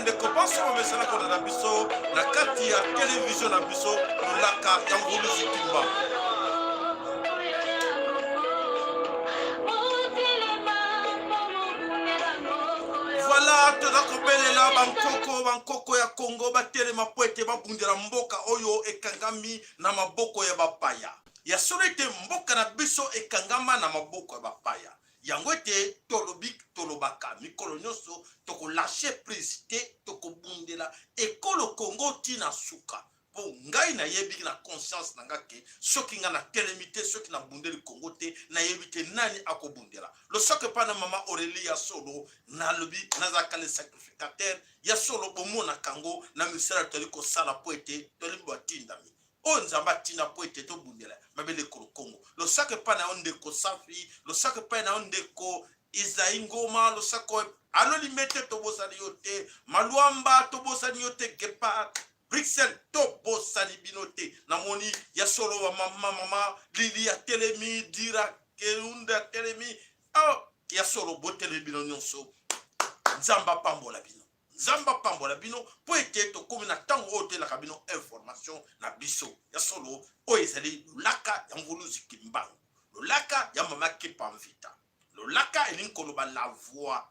Bandeko banso bamesana kolanda biso na kati ya televizio na biso Lolaka ya Mvuluzi Kimbangu. Voilà, toza kobelela bankoko bankoko ya Kongo batelema mpo ete babundela mboka oyo ekangami na maboko ya bapaya. Ya solo ete mboka na biso ekangama na maboko ya bapaya. Yango ete tolobi tolobaka mikolo nyonso toko lacher prise te, tokobundela ekolo Congo ti na suka. Po ngai nayebi na conscience na nga ke soki nga natelemi te, soki nabundeli Congo te, nayebi te nani akobundela. Losako epai na mama Aurelie ya solo nalobi nazalaka le sacrificateur ya solo, bomonaka yango na misala tozali kosala po ete toyebi batindami. Oyo Nzambe atinda mpo ete tobundela mabele ekolo Kongo. Losako epai na yo ndeko Safi, losako epai na yo ndeko Isaïe Ngoma, losako Alo Limete tobosani yo te, Maluamba tobosani yo te, Gepard Bruxelles tobosani bino te. Namoni ya solo ba mama mama Lili atelemi, Dira Keunda atelemi. Oh, ya solo botelemi bino nyonso. Nzambe apambola bino. Nzambe apambola bino mpo ete tokomi na ntango oyo toyelaka bino information na biso ya solo oyo ezali lolaka ya Mvuluzi Kimbangu, lolaka ya Mama Kimpa Mvita, lolaka elingi koloba la voix,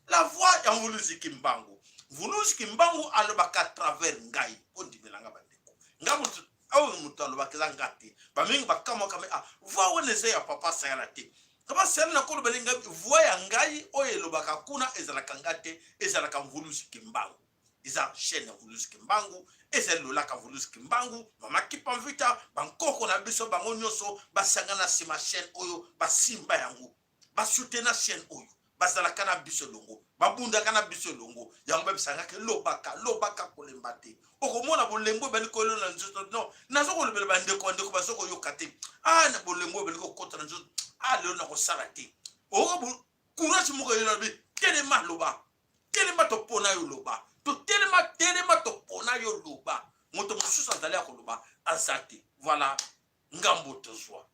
la voix ya Mvuluzi Kimbangu. Mvuluzi Kimbangu alobaka à travers ngai, bondimela nga bandeko, nga moto oyo moto alobaka eza nga te. Bamingi bakamwaka me ah, voix wana eza ya papa Sayala te. Papa Sayala nakoloba linga voix ya ngai oyo elobaka kuna ezalaka nga te, ezalaka Mvuluzi Kimbangu. Eza chaîne ya Mvuluzi Kimbangu, ezali lolaka Mvuluzi Kimbangu, mama Kimpa Mvita, bankoko na biso bango nyonso basangana nsima chaîne oyo, basimba yango, basoutena chaîne oyo, bazalaka na biso elongo, babundaka na biso elongo. Yango babisangaka lobaka lobaka kolemba te, okomona bolembo ebandi koyelo na nzoto. Non, nazo kolobela bandeko, bandeko bazo koyoka te. Ah, na bolembo ebandi kokota na nzoto, ah, lelo nakosala te. Oyoka courage moko eyelo na bi telema loba, telema topona yo loba, totelema telema topona yo loba. Moto mosusu azali ya koloba aza te. Voilà ngambo tozwa,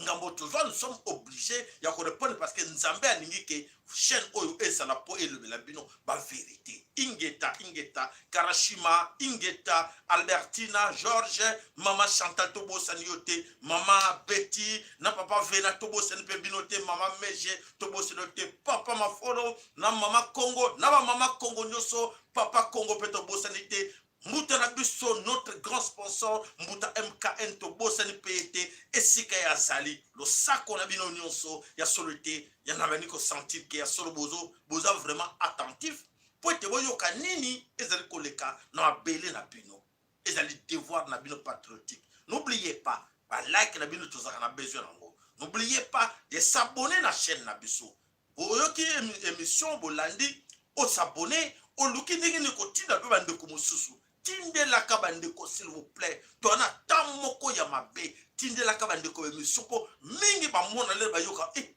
ngambo tozwa, nous sommes obligés ya korépondre parce que Nzambe alingi ke chaîne oyo ezala mpo elobela bino ba vérité. Ingeta ingeta Karashima, ingeta Albertina George, mama Chantal tobosani yo te, mama Betty na papa Vena tobosani mpe bino te, mama Meje tobosani yo te, papa Mafolo na mama Kongo na bamama Kongo nyonso, papa Kongo mpe tobosani te, Mbuta na biso notre grand sponsor Mbuta MKN tobosani mpe ye te esika ye azali. Losako na bino nyonso ya solo ete ya nabandi kosentir ke ya solo bozo boza vraiment attentif mpo ete boyoka nini ezali koleka na mabele na bino. Ezali devoir na bino patriotique. N'oubliez pas ba like na bino, tozalaka na besoin nango. N'oubliez pas de s'abonner na chaîne na biso. Oyoki emission, bolandi, osabone, oluki ndenge nini kotinda mpe bandeko mosusu. Tindelaka bandeko s'il vous plaît, toza na temps moko ya mabe. Tindelaka bandeko emission mpo mingi bamona lelo bayoka eh,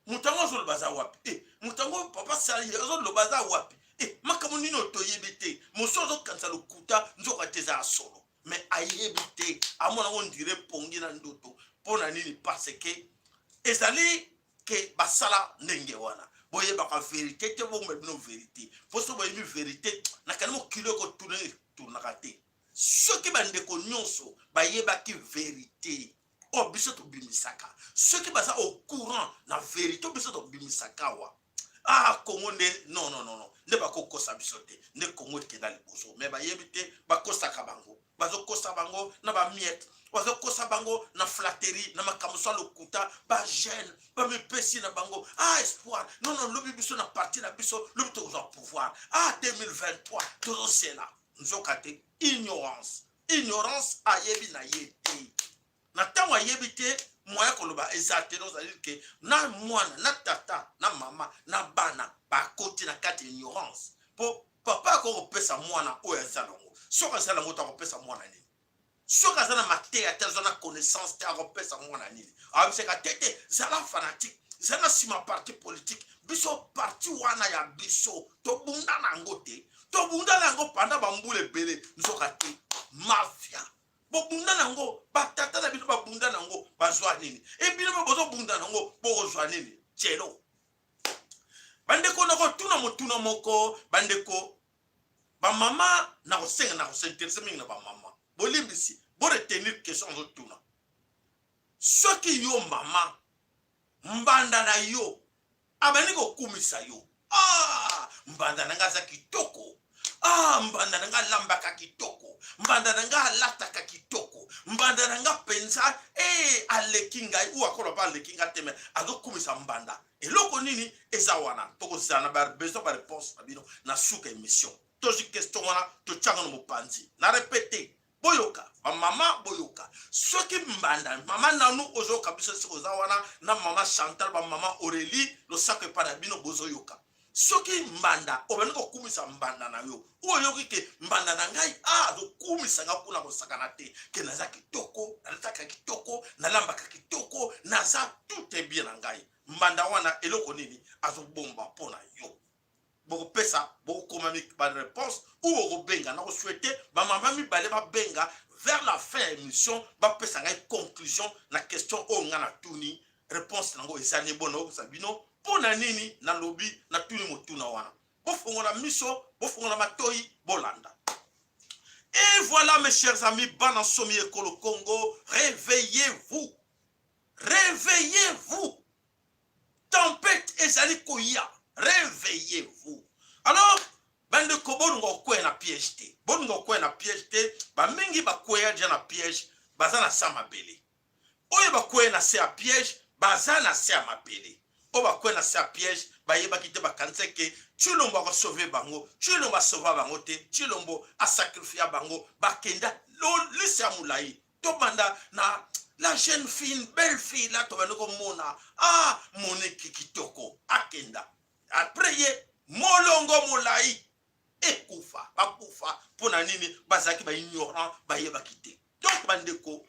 moto yango azoloba aza wapi? Eh, moto yango papa Sali azoloba aza wapi? Eh, makambo nini oyo toyebi te? Mosusu azokanisa lokuta, nzoka te eza ya solo, mais ayebi te, amona yango ndire pongi na ndoto. Mpo na nini? Parce que ezali ke basala ndenge wana. Boyebaka verite te, bongomela bino verite, mpo soki boyebi verite nakani mokili ekotuna etunaka te. Soki bandeko nyonso bayebaki verite oyo biso tobimisaka, soki baza au courant na verite oyo biso tobimisaka awa, ah, Kongo nde non non non non, nde bakokosa biso te, nde Kongo ekenda liboso. Mais bayebi te, bakosaka bango, bazokosa bango na bamiete, bazokosa bango na flatterie, na makambo so lokuta. Bajeune bamipesi na bango ah, espoir. Non non, lobi biso na parti na biso, lobi tokozwa pouvoir, ah, 2023 tozozela. Nzoka te, ignorance, ignorance, ayebi na ye te. Na ntango ayebi te, moyen koloba eza te. Ozali ke na mwana na tata na mama na bana bakoti na kati ya ignorance, mpo papa akoki kopesa mwana oyo aza nango. Soki aza nango te, akopesa mwana nini? Soki aza na mateya te, aza na connaissance te, akopesa mwana nini? Ayebisaka te te, zala fanatique, zala na nsima parti politique. Biso parti wana ya biso tobunda na yango te, tobunda na yango panda bambula ebele, nzoka te mafia. Bobunda na yango, batata na bino babunda na yango, bazwa nini? E bino mpe bozobunda na yango, bokozwa nini? Celo bandeko, nakotuna motuna moko bandeko. Bamama, nakosenga, nakosinteresse mingi na bamama. Bolimbisi, boretenir question azotuna. Soki yo mama, mbanda na yo abandi kokumisa yo: "Ah, mbanda na ngai aza kitoko. Ah, mbanda na ngai alambaka kitoko. Mbanda na ngai alataka kitoko. Mbanda na ngai mpenza e aleki ngai." U akoloba aleki ngai te, mais azokumisa mbanda. Eloko nini eza wana? Tokozala na babesoin baréponse na bino na suka émission. Tozwi question wana, totianga na mopanzi. Na répéter, boyoka bamama, boyoka. Soki mbanda mama nanu ozoyoka biso, soki oza wana na mama Chantal, bamama Aurélie, losako epai na bino. Bozoyoka, soki mbanda obandi kokumisa mbanda na yo, oyo oyoki ke mbanda na ngai a azokumisa nga kuna, kosakana te, ke naza kitoko, nalataka kitoko, nalambaka kitoko, naza tout est bien na ngai, mbanda wana eloko nini azobomba mpo na yo? Bokopesa, bokokoma baréponse ou bokobenga. Na kosouhaiter bamama mibale babenga vers la fin ya émission, bapesa ngai conclusion na question oyo ngai natuni. Réponse nango eza nini? Bona okopesa bino mpo na nini nalobi, natuni motuna wana. Bofongola miso, bofongola matoi, bolanda. Et voilà, mes chers amis, bana nsomi ekolo Congo, réveillez-vous, réveillez-vous, tempête ezali koya, réveillez-vous. Alors bandeko, bolinga kokwea na piège te, bolinga kokwea na piège te. Bamingi bakweya déjà na piège, baza na sa mabele. Oyo bakweya na se ya piège, baza na se ya mabele. Oyo bakweya na se ya piège, bayebaki te, bakanisa ke Tshilombo akosauver bango. Tshilombo asauva bango te, Tshilombo asacrifier bango, bakenda lise ya molai. Tobanda na la jeune fille, une belle fille la tobandi komona, ah, Moneki kitoko, akenda. Après ye, molongo molai ekufa, bakufa. Mpo na nini? Bazalaki baignorant, bayebaki te. Donc bandeko,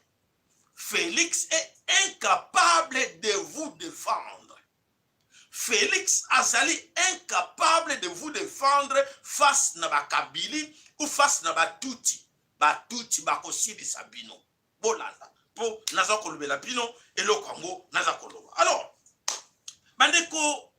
Félix est incapable de vous défendre. Félix azali incapable de vous défendre face na bakabili ou face na batuti. Batuti bakosilisa bino. Bolanda, mpo naza kolobela bino eloko yango naza koloba. Alors bandeko,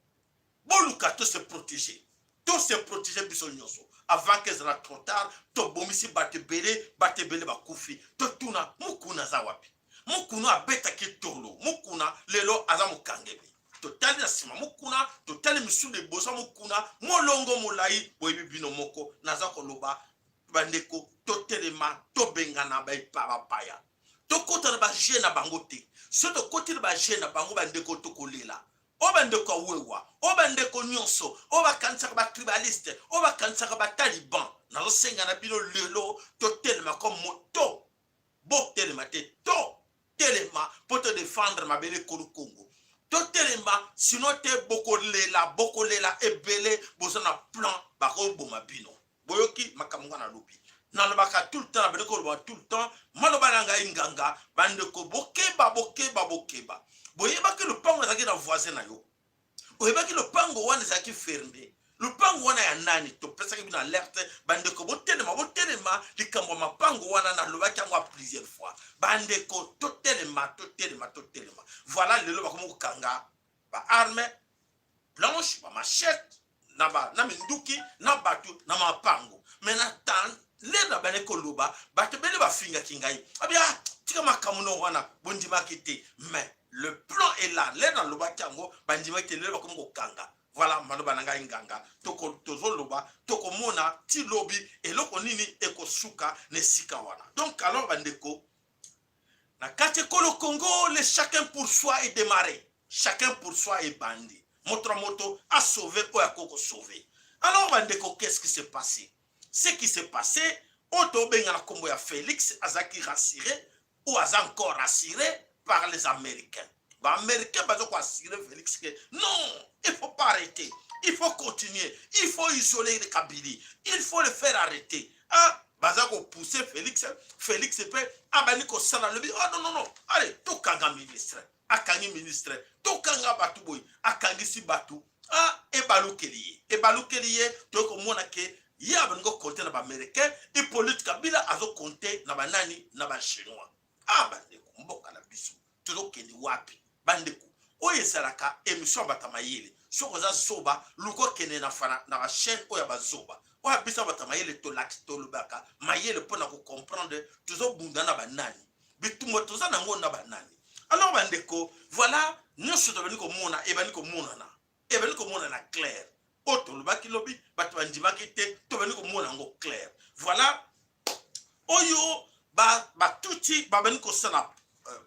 boluka to se protéger, to se protéger biso nyonso avant ke ezala trop tard. Tobomisi bato ebele, bato ebele bakufi. Totuna, Mokuna aza wapi? Mokuna abetaki tolo, Mokuna lelo aza mokangemi. Totali na nsima Mokuna, totali misusu liboso ya Mokuna, molongo molai. Boyebi bino moko. Naza koloba, bandeko, totelema, tobengana bapaya, tokɔta na bajeu na bango te. So tokɔti na bajeu na bango, bandeko, tokolela. Oyo bandeko awewa, oyo bandeko nyonso oyo bakanisaka batribaliste, oyo bakanisaka bataliban, nazosenga na bino lelo, totelema comme moto. Botelema te, to telema mpo todéfendre mabele ekolo Kongo. Totelema, sinon te bokolela, bokolela ebele. Boza na plan, bakoboma bino. Boyoki makambo nga nalobi? Nalobaka tout le temps, nabandi koloba tout le temps, maloba na ngai nganga. Bandeko, bokeba, bokeba, bokeba. Boyebaki lopango ezalaki na voisin na yo? Oyebaki lopango wana ezalaki fermé? Lopango wana ya nani? Topesaki bino alerte, bandeko, botelema, botelema. Likambo ya mapango wana, nalobaki yango ya plusieurs fois. Bandeko, totelema, totelema, totelema. Voilà, lelo bakomi kokanga baarme blanche, bamachete na minduki na bato na mapango. Mais na lelo nabandi koloba, bato ebele bafingaki ngai abi: "Ah, tika makambo no wana." Bondimaki te, mais le plan est là. Lelo nalobaki yango, bandimaki te, lelo bakomi kokanga. Voilà, maloba na ngai nganga. Tozoloba, tokomona ti lobi eloko nini ekosuka na esika wana. Donc alors bandeko, na kati ekolo Congo, le chacun pour soi est démarré, chacun pour soi ebandi, moto na moto asauve oyo akoki kosauver. Alors bandeko, qu'est-ce qui s'est passé? Ce qui s'est passé, oyo tobenga na nkombo ya Félix azalaki rassuré ou aza encore rassuré par les Américains. Baaméricain baza koassurer Félix que non, il faut pas arrêter, il faut continuer, il faut isoler le Kabili, il faut le faire arrêter. Ah, baza kopousser Félix. Félix mpe abandi kosala, lobi: "Oh non, non, non, allez, tokanga ministre." Akangi ministre. Tokanga bato boye, akangisi bato. Ah, ebalukeli ye, ebalukeli ye. Toyei komona ke ye abandi kocompter na baaméricain, Hippolyte Kabila azocompter na banani? Na bachinois. Ah bandeko, mboka na biso tozokende wapi? Bandeko, oyo ezalaka émission ya bato ya mayele. Soki oza zoba, luka okende na fana na bachaîne oyo ya bazoba. Oyo biso bato ya mayele tolakisi, tolobaka mayele mpo na kocomprendre tozobunda na banani, bitumba toza nango na banani. Alors bandeko, voilà, nyonso tobandi komona, ebandi komonana, ebandi komonana clair. Oyo tolobaki lobi, bato bandimaki te, tobandi komona yango clair. Voilà, oyo batuti babandi kosala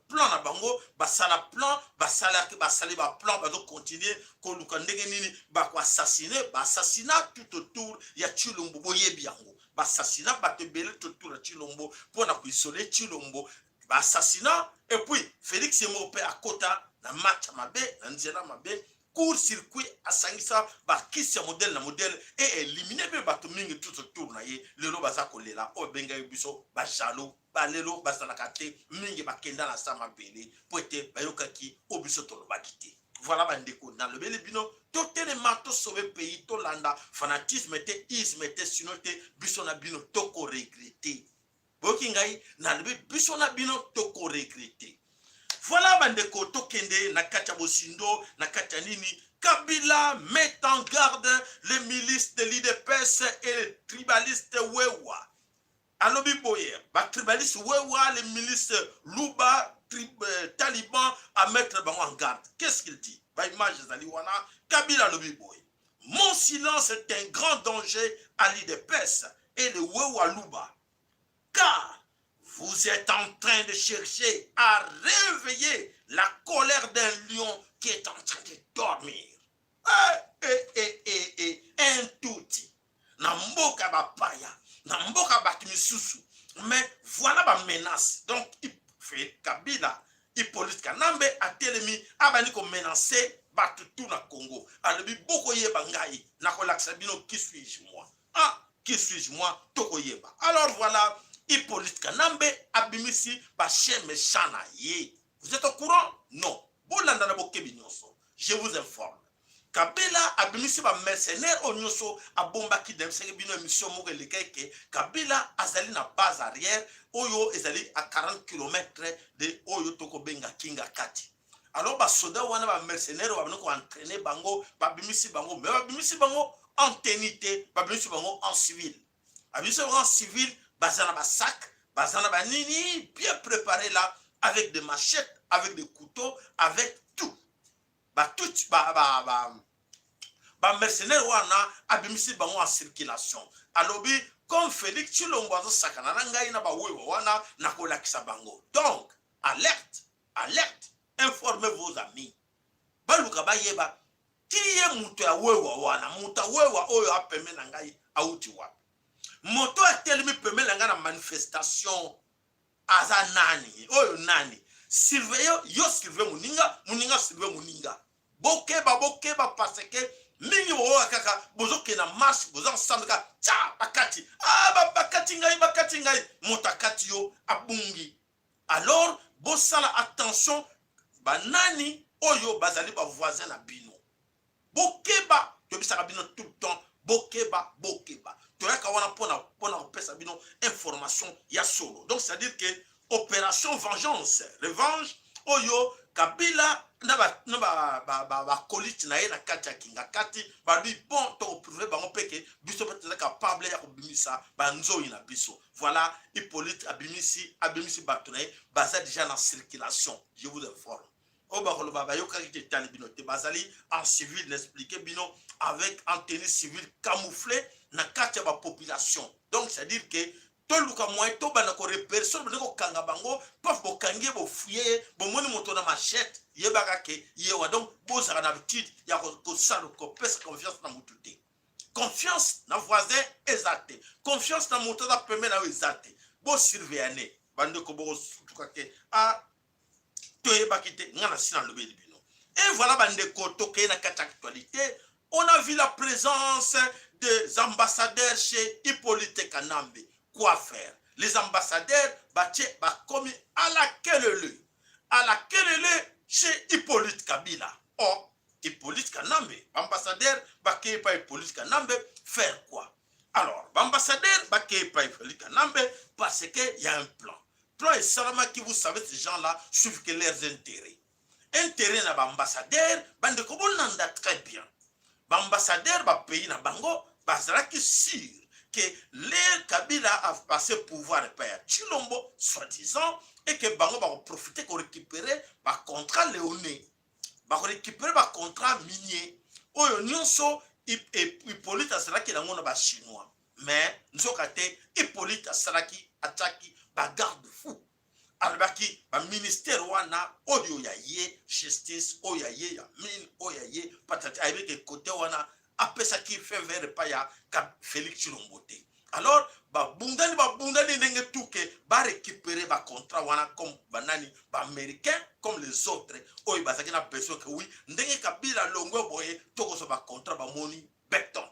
plan na bango, basala plan, basalaki, basali baplan, bazocontinuer koluka ndenge nini bakoassassiner. Baassassinat tout autour ya Tshilombo, boyebi yango. Baassassinat bato ebele tout autour ya Tshilombo mpona koisoler Tshilombo, baassassinat. Et puis Félix ye moko mpe akota na match ya mabe, na nzela mabe, court circuit, asangisa bakisi ya modèle na modèle e éliminer mpe bato mingi tout autour na ye. Lelo baza kolela. Oyo ebengaki biso bajaloux, balelo bazalaka te. Mingi bakenda na sa mabele mpo ete bayokaki oyo biso tolobaki te. Voilà bandeko, nalobeli bino, totelema, tosauver pays, tolanda fanatisme te, isme te, sinon te biso na bino tokoregretter. Boyoki ngai, nalobi biso na bino tokoregretter. Voilà bandeko, tokende na kati ya bosindo, na kati ya nini. Kabila met en garde les milices de l'UDPS et les tribalistes wewa. Alobi boye, batribaliste wewa, les milices luba, taliban, à mettre bango en garde. Qu'est-ce qu'il dit? Baimage ezali wana. Kabila alobi boye: "Mon silence est un grand danger à l'UDPS et le wewa luba, car vous êtes en train de chercher à réveiller la colère d'un lion qui est en train de dormir." Eh, eh, eh, eh, eh, un tutsi na mboka bapaya, na mboka bato misusu, mais voilà bamenace. Donc Kabila, Hippolyte Kanambe, atelemi, abandi komenacer bato tu na Congo. Alobi: "Bokoyeba ngai, nakolakisa bino qui suis-je moi." Ah, qui suis-je moi, tokoyeba. Alors voilà, Hippolyte Kanambe abimisi bachien méchant na ye. Vous êtes au courant? Non, bolanda na bokebi nyonso. Je vous informe, Kabila abimisi bamercenaire oyo nyonso abombaki. Demisaki bino émission moko eleka eke Kabila azali na base arrière oyo ezali à 40 km de oyo tokobenga Kinga Kati. Alors basoda wana, bamercenaire oyo babandi koentraîner bango, babimisi bango, mais babimisi bango en tenue te, babimisi bango en civil. Babimisi bango en civil, baza na basac, baza na banini, bien préparé là, avec des machettes, avec des couteaux, avec tout. Batuti bamercenaire wana, abimisi bango en circulation. Alobi: "Comme Félix Tshilombo azosakana na ngai na bawewa wana, nakolakisa bango." Donc alerte, alerte, informez vos amis, baluka bayeba ti ye moto ya wewa wana. Moto ya wewa oyo apeme na ngai awuti wapi? Moto atelemi pembeni na ngai na manifestation aza nani? Oyo nani? Surveille yo, surveille moninga, moninga surveille moninga. Bokeba, bokeba, parce que mingi boyoka kaka bozokende na marche, boza ensemble, kaka tia bakati, ah, bakati ngai, bakati ngai, moto akati yo, abungi. Alors bosala attention, banani oyo bazali bavoisin na bino, bokeba. Toyebisaka bino tout le temps, bokeba, bokeba. Toyaka wana mpona kopesa bino information ya solo. Donc c'est à dire que opération vengeance, revanche, oyo Kabila na bakolite na ye na kati ya Kinga Kati balobi: "Bon, tokoprouver bango mpe ke biso mpe toza capable ya kobimisa banzoi na biso." Voilà, Hippolyte abimisi bato na ye, baza déjà na circulation. Je vous informe, oyo bakoloba bayokaki te, etali bino te. Bazali en civil, naexpliquer bino, avec en tenue civile, camouflé na kati ya bapopulation. Donc c'est à dire que toluka moyen tobanda korepérer. Soki bandi kokanga bango, paf, bokangi ye, bofouiller ye, bomoni moto na machette, yebaka ke ye wa. Donc bozala na habitude ya kosala, kopesa confiance na motu te. Confiance na voisin eza te, confiance na moto aza pembe na yo eza te. Bosurveillane bandeko, bokosutuka ke a toyebaki te. Nga na si nalobeli bino. Et voilà bandeko, tokei na kati ya actualité. On a vu la présence des ambassadeurs chez Hippolyte Kanambe. Quoi faire? Les ambassadeurs batie, bakomi à la kelele, à la kelele chez Hippolyte Kabila. Or Hippolyte Kanambe, baambassadeur bakei pa Hippolyte Kanambe faire quoi? Alors baambassadeur bakei pa Hippolyte Kanambe parce que y a un plan. Plan esalamaki, vous savez, ces gens là suivent que leurs intérêts, intérêt na baambassadeur. Bandeko, bolanda très bien, baambassadeur bapays na bango bazalaki sûr. que le Kabila a passé pouvoir epai ya Tshilombo soi-disant et que bango bakoprofite korécupérer bacontrat léoné, bakorécupérer bacontrat minier oyo nyonso Hippolyte azalaki nango na Bachinois. Mais nzoka te, Hippolyte asalaki, atiaki bagarde fou, alobaki baministère wana oyo ya ye justice, oyo ya ye ya mine, oyo ya ye patati, ayebi ke kote wana apesaki feu vert epai ya Félix Tshilombo te. Alors babundani, babundani ndenge tuke barécupérer bacontrat wana comme banani, Baaméricain comme les autres oyo bazalaki na besoin ke oui, ndenge Kabila longwe boye, tokozwa bacontrat. Bamoni béton,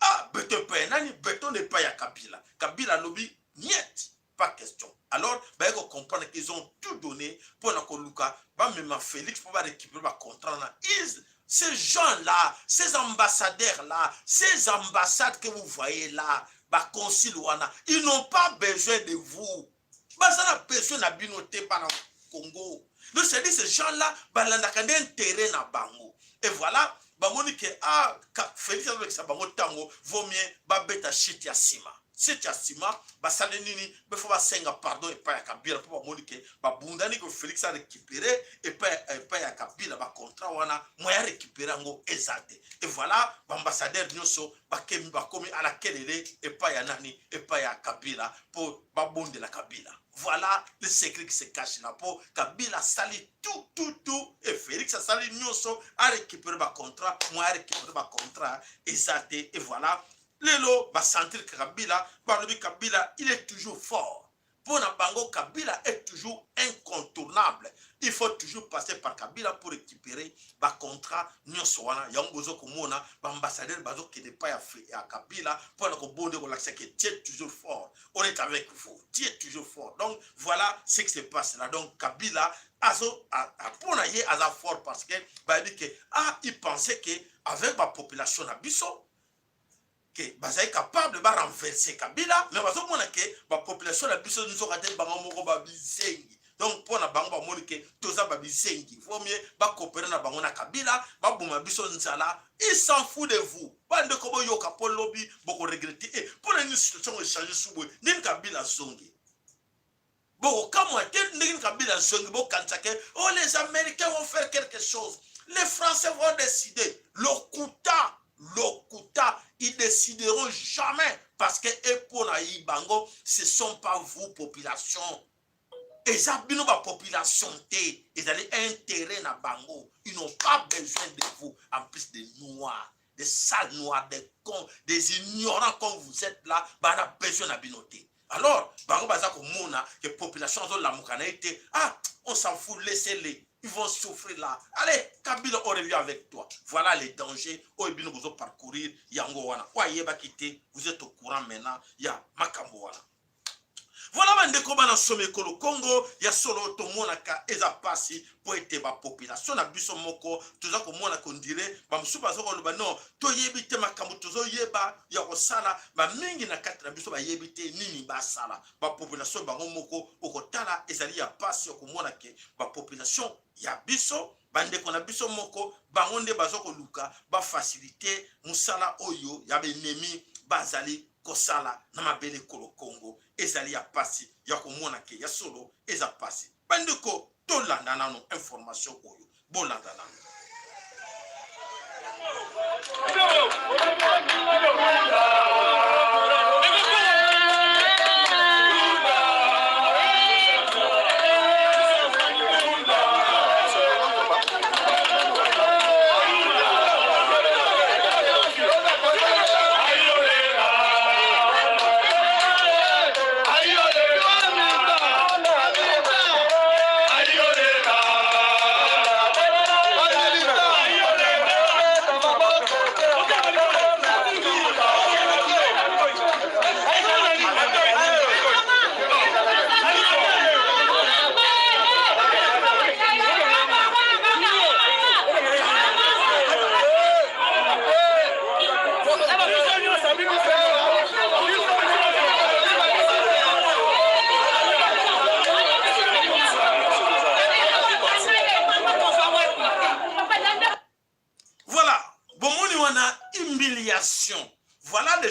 ah, béton epai ya nani? Béton epai ya Kabila. Kabila alobi niet, pas question. Alors baye kocomprendre qu'ils ont tout donné mpona koluka bamema Félix mpo barécupérer bacontrat wana. Ils, ces gens-là, ces ambassadeurs-là, ces ambassades que vous voyez là, baconsul wana, ils n'ont pas besoin de vous. Baza na besoin na bino te, bana Congo. Donc c'est-à-dire, ces gens-là balandaka nde intérêt na bango. Et voilà, bamoni ke ah, Félix azolekisa bango ntango, vaut mieux babeta shit ya nsima, shit ya nsima. Basali nini? Befo basenga pardon epai ya Kabila, mpo bamoni ke babundani ke Félix arécupéré epai ya Kabila bacontrat wana, moyen arécupéré yango eza te. Et voilà, baambassadeur nyonso bakemi, bakomi ala kelele epai ya nani? Epai ya Kabila, mpo babondela Kabila. Voilà le secret qui se cache là, mpo Kabila asali tout, tout, tout et Félix asali nyonso arécupéré bacontrat, moyen arécupéré bacontrat eza te. Et voilà, lelo basentir Kabila, balobi Kabila, il est toujours fort. Mpo na bango, Kabila est toujours incontournable, il faut toujours passer par Kabila pour récupérer bacontrat nyonso wana. Yango bozo komona baambassadeur bazokende epai ya Kabila mpona kobonde, kolakisa ke tu es toujours fort, on est avec vous, tu es toujours fort. Donc voilà ce qui se passe là. Donc Kabila azo, mpona ye aza fort parce que bayebi ke ah, il pensait que avec bapopulation na biso ke bazali capable barenverser Kabila, mais bazomona ke bapopulation na biso nzoka te, bango moko babizengi. Donc mpo na bango, bamoni ke toza babizengi, vaut mieux bacoopérer na bango na Kabila, baboma biso nzala, il s'en fout de vous. Bandeko, boyoka, mpo lobi bokoregretter. E mpo na nini situation echange su boye? Ndenge Kabila azongi, bokokamwa te. Ndenge Kabila azongi, bokanisa ke oh, les Américains vont faire quelque chose, les Français vont décider. Lokuta, lokuta, ils décideront jamais, parce que mpo na ye bango, ce sont pas vous, population. Eza bino bapopulation te, ezali intérêt na bango. Ils n'ont pas besoin de vous. En plus des Noirs, des sales Noirs, des cons, des ignorants comme vous êtes là, bana besoin na bino te. Alors bango baza komona ke population azolamuka na ye te. Ah, on s'en fout, laissez-les, ils vont souffrir là. Allez, Kabila, on revient avec toi. Voilà les dangers oyo bino bozo parcourir. Yango wana, oyo ayebaki te, vous êtes au courant maintenant ya makambo wana. Voilà, bandeko bana somi ekolo Kongo, ya solo tomonaka eza mpasi mpo ete bapopulation na biso moko toza komona kondire bamosusu baza koloba non, toyebi te makambo tozoyeba ya kosala. Bamingi na kati na biso bayebi te nini basala. Bapopulation bango moko, okotala ezali ya mpasi ya komona ke bapopulation ya biso, bandeko na biso moko, bango nde baza koluka bafacilité mosala oyo ya baennemi bazali kosala na mabele ekolo Kongo. Ezali ya pasi ya komona ke ya solo eza pasi. Bandeko, tolanda nano information oyo, bolanda nano.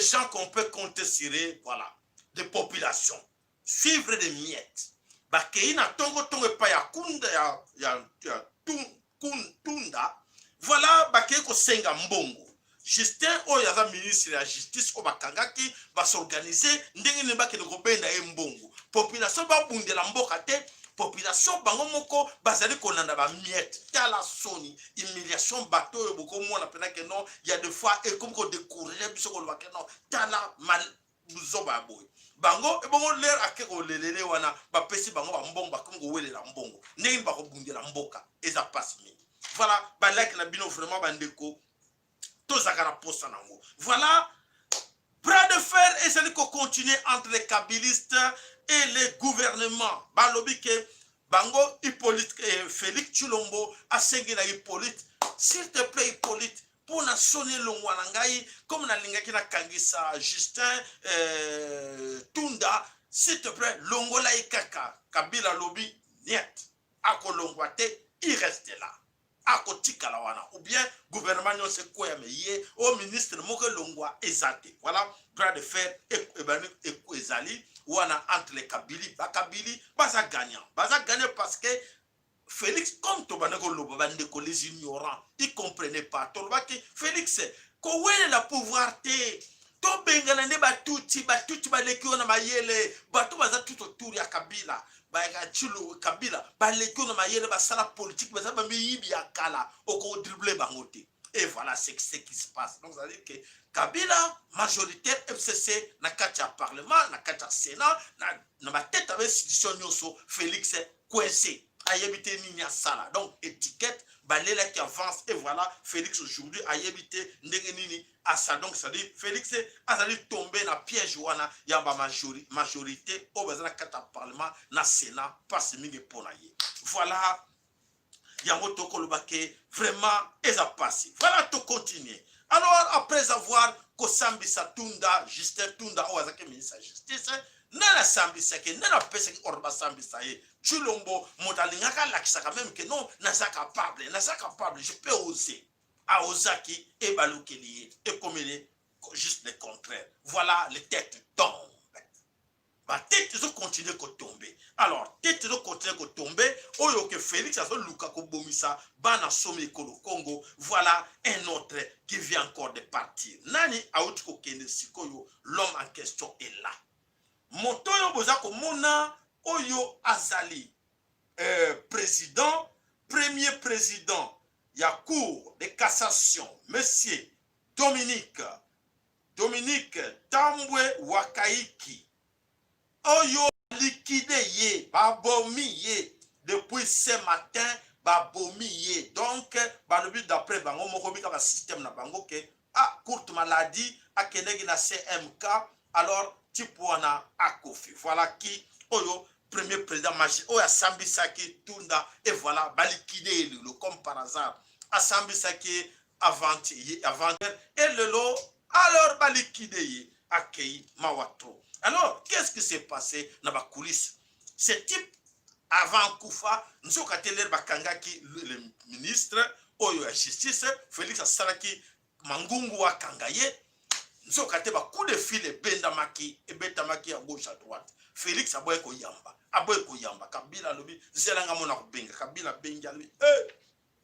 gens qu'on peut compter sur eux, voilà, des populations suivre des miettes. Bakei na tongo-tongo epai ya kunda ya Tunda, voilà, bakei kosenga mbongo. Justin oyo aza ministre ya justice oyo bakangaki, bas'organiser ndenge nini bakende kobenda ye mbongo. Population babundela mboka te, population bango moko bazali kolanda bamiettes. Tala soni, humiliation. Bato oyo bokomona mpena ke non, ya des fois ekomi kodécourager biso koloba ke non, tala mal zoba ya boye bango ebongo lere ake kolelele wana, bapesi bango bambongo, bakomi kowelela mbongo. Ndenge nini bakobundela mboka? Eza mpasi mingi. Voilà, balike na bino vraiment, bandeko, tozalaka na posa nango. Voilà, bras de fer ezali kocontinuer entre les kabilistes et les gouvernements. Balobi ke bango Hippolyte, Félix Tshilombo asengi na Hippolyte: "S'il te plaît, Hippolyte, mpo na soni elongwa na ngai, comme nalingaki nakangisa Justin Tunda, s'il te plaît, longola ye kaka." Kabila alobi niet, akolongwa te, il reste là, akotikala wana, ou bien gouvernement nyonso ekweyama, ye o ministre moko elongwa eza te. Voilà, bras de fer ebani ezali wana entre les Kabili. Bakabili baza gagnant, baza gagnant parce que Félix, comme tobanda koloba, bandeko, les ignorants, ils comprenaient pas. Tolobaki Félix kowelela pouvoir te, tobengana nde batuti. Batuti baleki oyo na mayele. Bato baza tout autour ya Kabila, Chilo Kabila, baleki oyo na mayele, basala politique, baza bamiyibi ya kala, okodribler bango te. Et voilà ce qui se passe. Donc ça veut dire que Kabila majoritaire FCC na kati ya parlement, na kati ya sénat, na batete ya bainstitution nyonso. Félix coincé, ayebi te nini asala. Donc étiquette balelaki avance et voilà, Félix aujourd'hui ayebi te ndenge nini asala. Donc c'est-à-dire Félix azali tombé na piège wana ya bamajorité oyo baza na kati ya parlement na sénat. Mpasi mingi mpo na ye. Voilà, yango tokoloba ke vraiment eza pasi. Voilà, tocontinue. Alors, après avoir kosambisa Tunda, Justin Tunda oyo azalaki ministre ya justice, nani asambisaki? Nani apesaki ordre basambisa ye? Tshilombo. Moto alingaka alakisaka même ke non, naza capable, naza capable, je peux oser. Aozaki, ebalukeli ye, ekomeli juste le contraire. Voilà, les têtes tombent, batete ezocontinuer kotomber. Alors tete ezocontinuer kotomber oyo ke Félix azoluka kobomisa bana somi ekolo Congo. Voilà un autre qui vient encore de partir. Nani awuti kokende sikoyo? L'homme en question est là. Moto oyo boza komona oyo azali président, premier président ya Cour de cassation, monsieur Dominique Tambwe Wakaiki, oyo liquider ye, babomi ye depuis ce matin, babomi ye. Donc balobi, d'après bango moko bika basystème na bango, ke ah, courte maladie, akendeki na CMK, alors type wana akufi. Voilà qui oyo premier président magi oyo asambisaki Tunda. Et voilà, baliquider ye lelo comme par hasard. Asambisaki avant avant et lelo alors baliquider ye, akei. Mawa trop. Alors, qu'est-ce qui s'est passé na bacoulisse? Ce type, avant kufa, nzoka te lere bakangaki le ministre oyo ya justice, Félix asalaki mangungu akanga ye. Nzoka te bacoup de fil ebendamaki, ebetamaki ya gauche à droite. Félix aboye koyamba, aboye koyamba. Kabila alobi: "Zelanga mona kobenga." Kabila abengi, alobi: "Hey,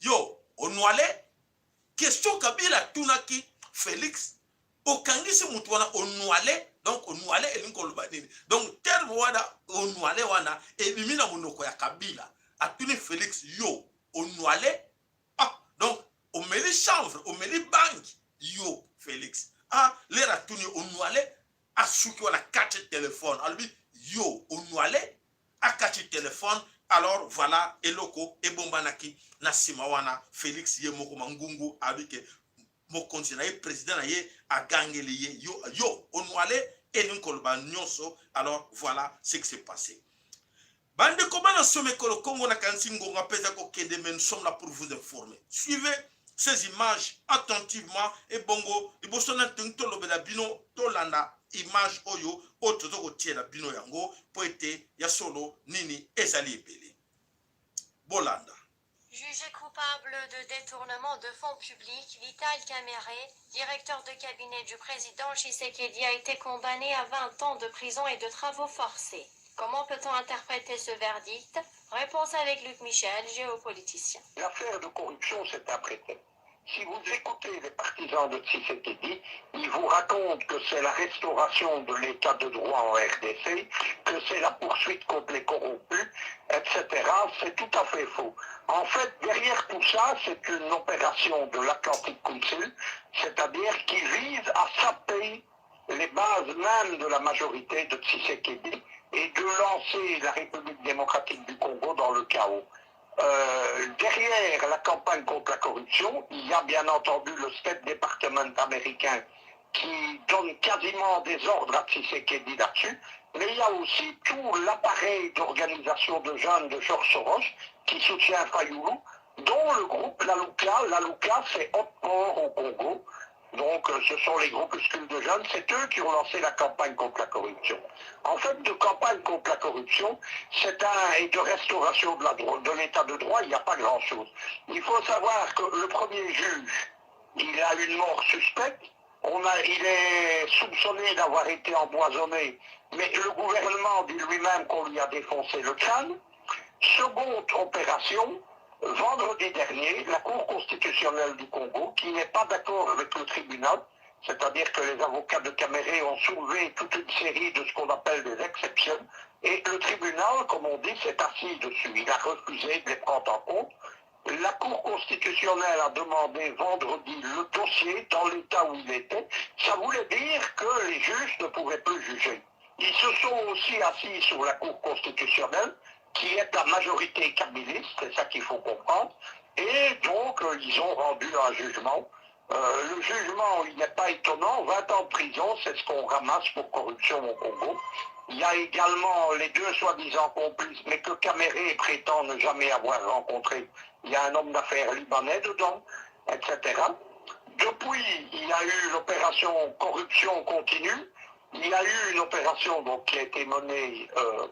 yo onwale." Question Kabila atunaki Félix: "Okangisi motu wana, onwale?" Donc onwale elingi koloba nini? Donc terme wana onwale wana ebimi na monoko ya Kabila. Atuni Félix: "Yo onwale?" Ah, donc omeli chanvre, omeli bangi, yo Félix. Ah, lere atuni onwale, asuki wana, kati telefone, alobi: "Yo onwale?" Akati telefone. Alors voilà eloko ebombanaki na nsima wana. Félix ye moko mangungu alobi ke mokonzi na ye, président na ye, agangeli ye: "Yo, yo onwale?" Elingi koloba nyonso. Alors voilà ce qui s'est passé, bandeko bana somekolo Kongo. Nakanisi ngonga mpe eza kokende, mais nous sommes là pour vous informer. Suivez ces images attentivement. Ebongo liboso na tongi tolobela bino, tolanda image oyo, oyo toza kotiela bino yango mpo ete ya solo nini ezali ebele. Bolanda. Jugé coupable de détournement de fonds publics, Vital Kamerhe, directeur de cabinet du président Tshisekedi, a été condamné à 20 ans de prison et de travaux forcés. Comment peut-on interpréter ce verdict? Réponse avec Luc Michel, géopoliticien. L'affaire de corruption, c'est un prétexte. Si vous écoutez les partisans de Tshisekedi, ils vous racontent que c'est la restauration de l'état de droit en RDC, que c'est la poursuite contre les corrompus, etc. C'est tout à fait faux. En fait, derrière tout ça, c'est une opération de l'Atlantic Council, c'est-à-dire qui vise à saper les bases même de la majorité de Tshisekedi et de lancer la République démocratique du Congo dans le chaos. Derrière la campagne contre la corruption, il y a bien entendu le State Department américain qui donne quasiment des ordres à Tshisekedi là-dessus, mais il y a aussi tout l'appareil d'organisation de jeunes de Georges Soros qui soutient Fayulu, dont le groupe Laluka. Laluka, c'est Otpor au Congo. Donc, ce sont les groupuscules de jeunes, c'est eux qui ont lancé la campagne contre la corruption. En fait, de campagne contre la corruption, c'est un, et de restauration de la de l'état de droit, il n'y a pas grand-chose. Il faut savoir que le premier juge, il a une mort suspecte, il est soupçonné d'avoir été empoisonné, mais le gouvernement dit lui-même qu'on lui a défoncé le crâne. Seconde opération, vendredi dernier, la Cour constitutionnelle du Congo, qui n'est pas d'accord avec le tribunal, c'est-à-dire que les avocats de Kamerhe ont soulevé toute une série de ce qu'on appelle des exceptions, et le tribunal, comme on dit, s'est assis dessus. Il a refusé de les prendre en compte. La Cour constitutionnelle a demandé vendredi le dossier dans l'état où il était. Ça voulait dire que les juges ne pouvaient plus juger. Ils se sont aussi assis sur la Cour constitutionnelle, qui est la majorité kabiliste, c'est ça qu'il faut comprendre, et donc ils ont rendu un jugement. Le jugement, il n'est pas étonnant, 20 ans de prison, c'est ce qu'on ramasse pour corruption au Congo. Il y a également les deux soi-disant complices, mais que Kamerhe prétend ne jamais avoir rencontré. Il y a un homme d'affaires libanais dedans, etc. Depuis, il y a eu l'opération corruption continue. Il y a eu une opération donc, qui a été menée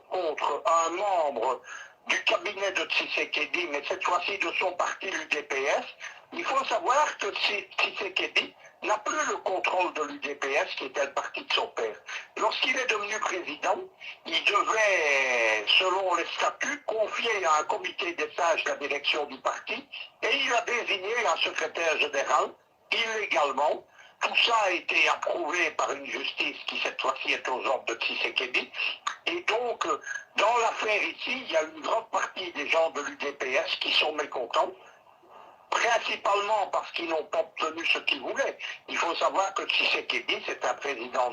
contre un membre du cabinet de Tshisekedi, mais cette fois-ci de son parti, l'UDPS. Il faut savoir que Tshisekedi n'a plus le contrôle de l'UDPS, qui était le parti de son père. Lorsqu'il est devenu président, il devait, selon les statuts, confier à un comité des sages la direction du parti, et il a désigné un secrétaire général, illégalement. Tout ça a été approuvé par une justice qui, cette fois-ci, est aux ordres de Tshisekedi. Et donc, dans l'affaire ici, il y a une grande partie des gens de l'UDPS qui sont mécontents, principalement parce qu'ils n'ont pas obtenu ce qu'ils voulaient. Il faut savoir que Tshisekedi, c'est un président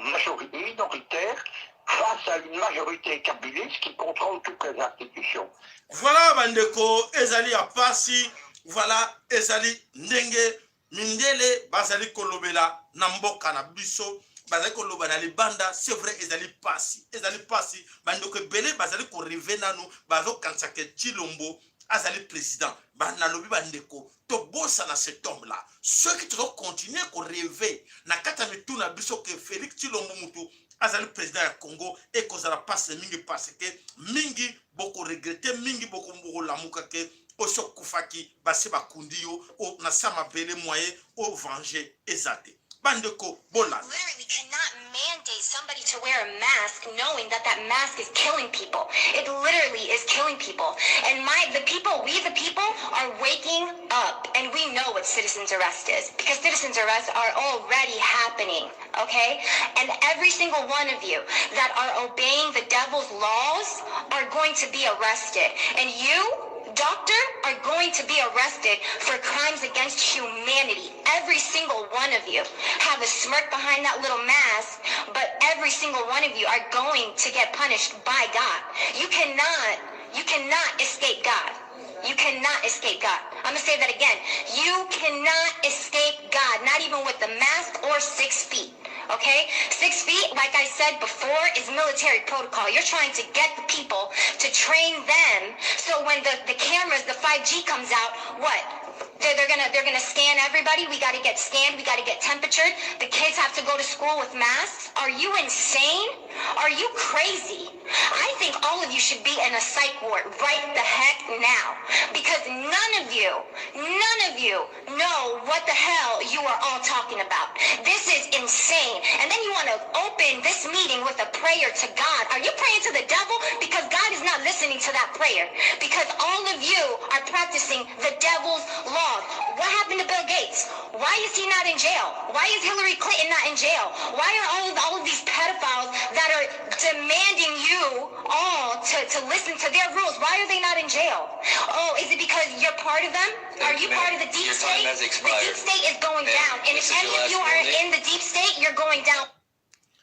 minoritaire face à une majorité kabiliste qui contrôle toutes les institutions. Voilà, bandeko, ezali ya pasi. Voilà, ezali ndenge mindele bazali kolobela na mboka na biso, bazali koloba na libanda. C'est vrai, ezali pasi, ezali pasi. Bandeko ebele bazali korêver nanu, bazokanisa ke Tshilombo azali président. Nalobi, bandeko, tobosana cet homme là. Soki tozocontinuer korêver na kati ya mitu na biso ke Félix Tshilombo mutu azali président ya Congo, ekozala pasi mingi, parce que mingi bokoregretter, mingi bokolamuka ke osi okufaki, basi bakundi yo na sa mabele, moyen ovange eza te. Bandeko, bolanda. Literally cannot mandate somebody to wear a mask knowing that that mask is killing people. It literally is killing people. And my the people, we the people are waking up and we know what citizens arrest is because citizens arrests are already happening, okay? And every single one of you that are obeying the devil's laws are going to be arrested. And you, doctor, are going to be arrested for crimes against humanity. Every single one of you have a smirk behind that little mask, but every single one of you are going to get punished by God. You cannot escape God. You cannot escape God. I'm gonna say that again. You cannot escape God, not even with the mask or 6 feet. Okay? 6 feet, like I said before, is military protocol. You're trying to get the people to train them so when the cameras, the 5G comes out, what? They're gonna scan everybody. We gotta get scanned, we gotta get temperatured. The kids have to go to school with masks. Are you insane? Are you crazy? I think all of All of you should be in a psych ward right the heck now. Because none of you, none of you know what the hell you are all talking about. This is insane. And then you want to open this meeting with a prayer to God. Are you praying to the devil? Because God is not listening to that prayer. Because all of you are practicing the devil's laws. What happened to Bill Gates? Why is he not in jail? Why is Hillary Clinton not in jail? Why are all of, all of these pedophiles that are demanding you all to, to listen to their rules, why are they not in jail? Oh, is it because you're part of them? Are you part of the deep Your time state? has The expired. deep state is going Ma'am, down. And this if is any your of you last are warning. in the deep state, you're going down.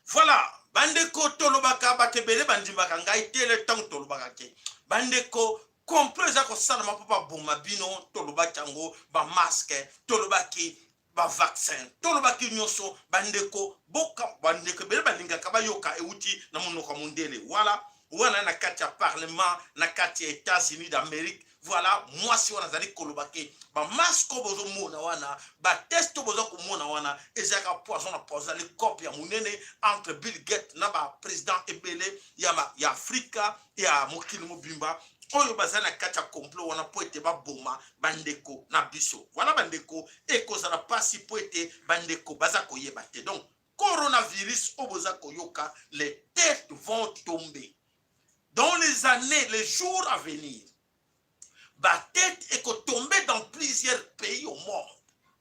Voilà, bandeko tolobaka bato ebele bandimaka ngai te le ntango tolobaka ke bandeko complot eza kosalama mpo baboma bino. Tolobaki yango, bamasque tolobaki, bavaccin tolobaki, nyonso bandeko boka. Bandeko ebele balingaka bayoka euti na monoko ya mondele. Wala wana na kati ya parlement na kati ya États-Unis d'Amérique. Voilà, mwasi wana azali koloba ke bamasque oyo bozomona wana, batest oyo boza komona wana, ezalaka poison na poison. Ezali cope ya monene entre Bill Gates na baprésident ebele ya Afrika, ya mokili mobimba, oyo bazali na kati ya complot wana mpo ete baboma bandeko na biso. Wana bandeko ekozala mpasi mpo ete bandeko baza koyeba te. Donc coronavirus oyo boza koyoka, les têtes vont tomber dans les années, les jours à venir. Batête ekotombe dans plusieurs pays au monde,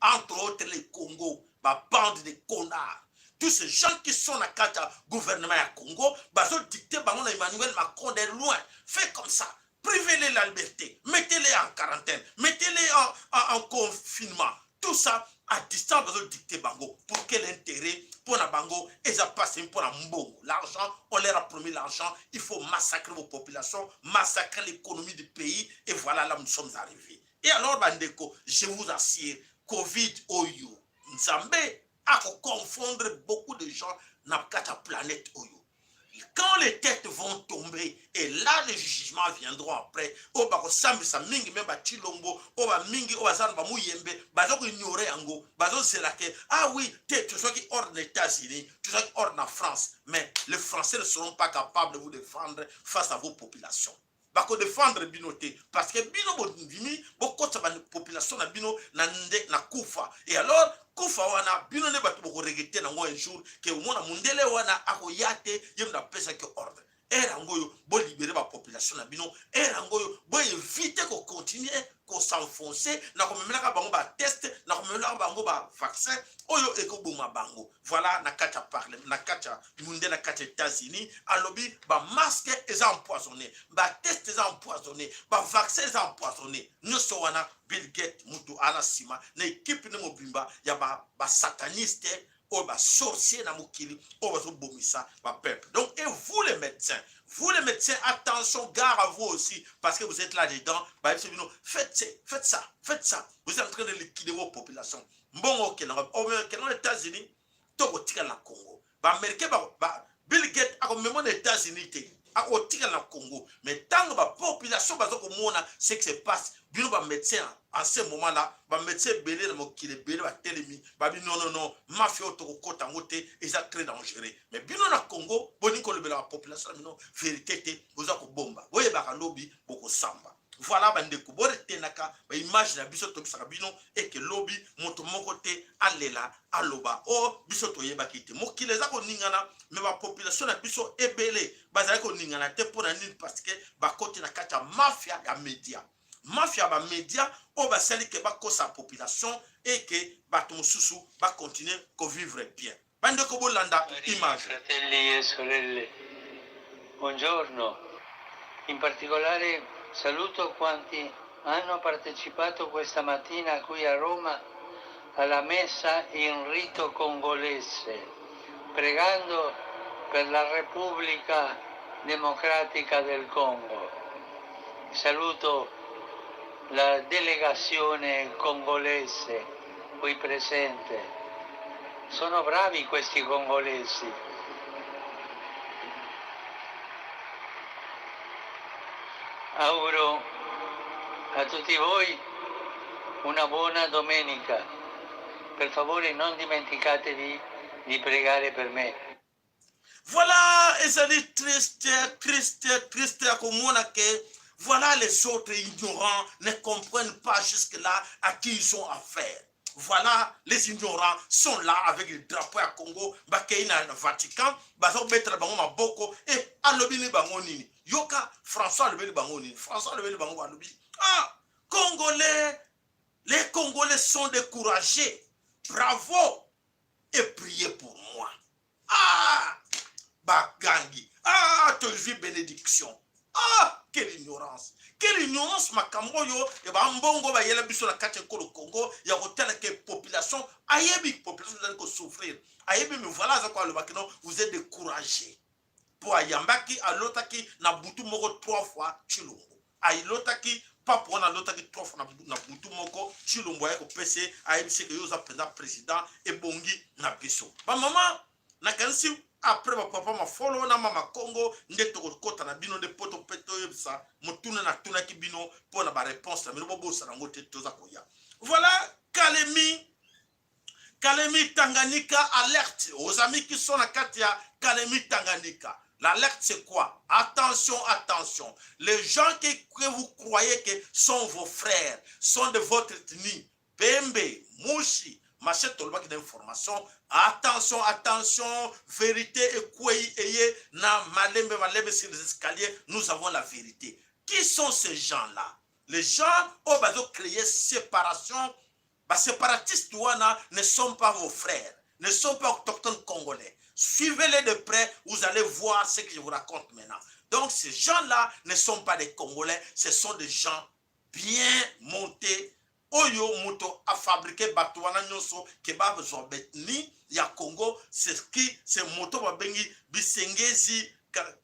entre autres le Congo. Babande de connards, tous ces gens qui sont na kati ya gouvernement ya Congo, bazodicte bango na Emmanuel Macron de loin: fait comme ça, privez-les la liberté, mettez-les en quarantaine, mettez-les en confinement, tout ça à distance. Bazodicte bango pour quel intérêt? Mpo na bango eza mpasi, mpo na mbongo, l'argent. On leur a promis l'argent. Il faut massacrer vos populations, massacrer l'économie du pays, et voilà, là nous sommes arrivés. Et alors bandeko, je vous assure, Covid oyo, Nzambe akoconfondre beaucoup de gens na kati ya planète oyo. Quand les têtes vont tomber, et là les jugements viendront après. Oyo bakosambisa mingi me baTshilombo oyo, bamingi oyo baza na bamuyembe, baza koignore yango, bazozela ke ah oui te, tozwaki ordre na États-Unis, tozwaki ordre na France. Mais les Français ne seront pas capables de vous défendre face à vos populations. Bakodefendre bino te, parce que bino bondimi bokotisa bapopulation na bino na nde na kufa. Et alors kufa wana, bino nde bato bokoregretter nango un jour, ke omona mondele wana akoya te, ye moto apesaki ordre. Heure yango oyo, bolibere bapopulation na bino. Heure yango oyo, boevite kocontinue kosenfonce na komemelaka bango batest, na komemelaka bango bavaccin oyo ekoboma bango. Voilà, na kati ya parlement, na kati ya munde, na kati ya États-Unis, alobi bamasque eza empoisonné, batest eza empoisonné, bavaccin eza empoisonné. Nyonso wana, Bill Gates mutu ana nsima na ekipe ne mobimba ya basataniste oyo, basorcier na mokili oyo bazobomisa bapeuple. Donc, et vous les médecins, vous les médecins, attention, gare à vous aussi, parce que vous êtes là dedans. Bayebisi bino: faites, faites ça, faites ça. Vous êtes en train de liquider vos populations. Mbongo okendanga, okendanga na États-Unis to kotikala na Congo. Baaméricain ba, Bill Gates akomema na États-Unis te, akotikala na Congo. Mais ntango bapopulation baza komona ce qui se passe, bino bamédecin, en ce moment là bamédecin ebele na mokili ebele batelemi, babi: non, non, non, mafia oyo tokokɔta yango te, eza très dangereux. Mais bino na Congo, boningi kolobela bapopulation na bino vérité te, boza kobomba. Boyebaka lobi bokosamba. Voilà bandeko, boretenaka baimage na biso, tobisaka bino eke lobi moto moko te alela aloba o oh, biso toyebaki te. Mokili eza koningana, me bapopulation na biso ebele bazali koningana te. Mpo na nini? Parce que bakoti na kati ya mafia ya média, mafia ya bamédia oyo basali ke bakosa population eke bato mosusu bakontinue kovivre bien. Bandeko, bolanda image. Fratelli e sorelle, buongiorno. In particolare saluto quanti hanno partecipato questa mattina qui a Roma alla messa in rito congolese, pregando per la Repubblica Democratica del Congo. Saluto la delegazione congolese qui presente. Sono bravi questi congolesi. Auguro a tutti voi una buona domenica. Per favore, non dimenticatevi di pregare per me. Voilà, ezali triste, triste, triste ya komona ke voilà les autres ignorants ne comprennent pas jusque-là à qui ils ont affaire. Voilà, les ignorants sont là avec le drapeau ya Congo, bakei na Vatican, baza kobetela bango maboko e alobi ni bango nini? Yoka François alobeli bango nini? François alobeli bango alobi, ah, Congolais, les Congolais sont découragés. Bravo et priez pour moi. Ah, bagangi. Ah, tozwi bénédiction. Ah, quelle ignorance. Quelle ignorance makambo oyo ya bambongo bayela biso na kati ya ekolo Congo ya kotala ke population ayebi population ezali kosouffrir. Ayebi mais voilà aza ko alobaki non, vous êtes découragé. Po ayambaki alotaki na butu moko trois fois Tshilombo. Alotaki pape wana alotaki trois fois na butu moko Tshilombo aye kopesa ye ayebisi ke yo oza mpenza président ebongi na biso. Bamama nakanisi après bapapa mafolo na mama Congo nde tokokota na bino nde po mpe toyebisa motuna natunaki bino mpo na baréponse na bino bobosana yango te toza koya. Voilà Kalemi Kalemi Tanganyika alerte aux amis qui sont na kati ya Kalemi Tanganyika. L'alerte c'est quoi? Attention, attention. Les gens que vous croyez que sont vos frères, sont de votre ethnie, Pembe, Mushi, Machet tolobaki d'information. Attention, attention, vérité ekwei eye na malembe malembe sur les escaliers, nous avons la vérité. Qui sont ces gens-là? Les gens oyo bazo créer séparation, ba séparatistes wana ne sont pas vos frères, ne sont pas autochtones congolais. Suivez-les de près, vous allez voir ce que je vous raconte maintenant. Donc ces gens-là ne sont pas des Congolais, ce sont des gens bien montés. Oyo moto a fabriqué bato wana nyonso ke bazwa baethnie ya Congo, c'est ce qui c'est moto babengi Bisengezi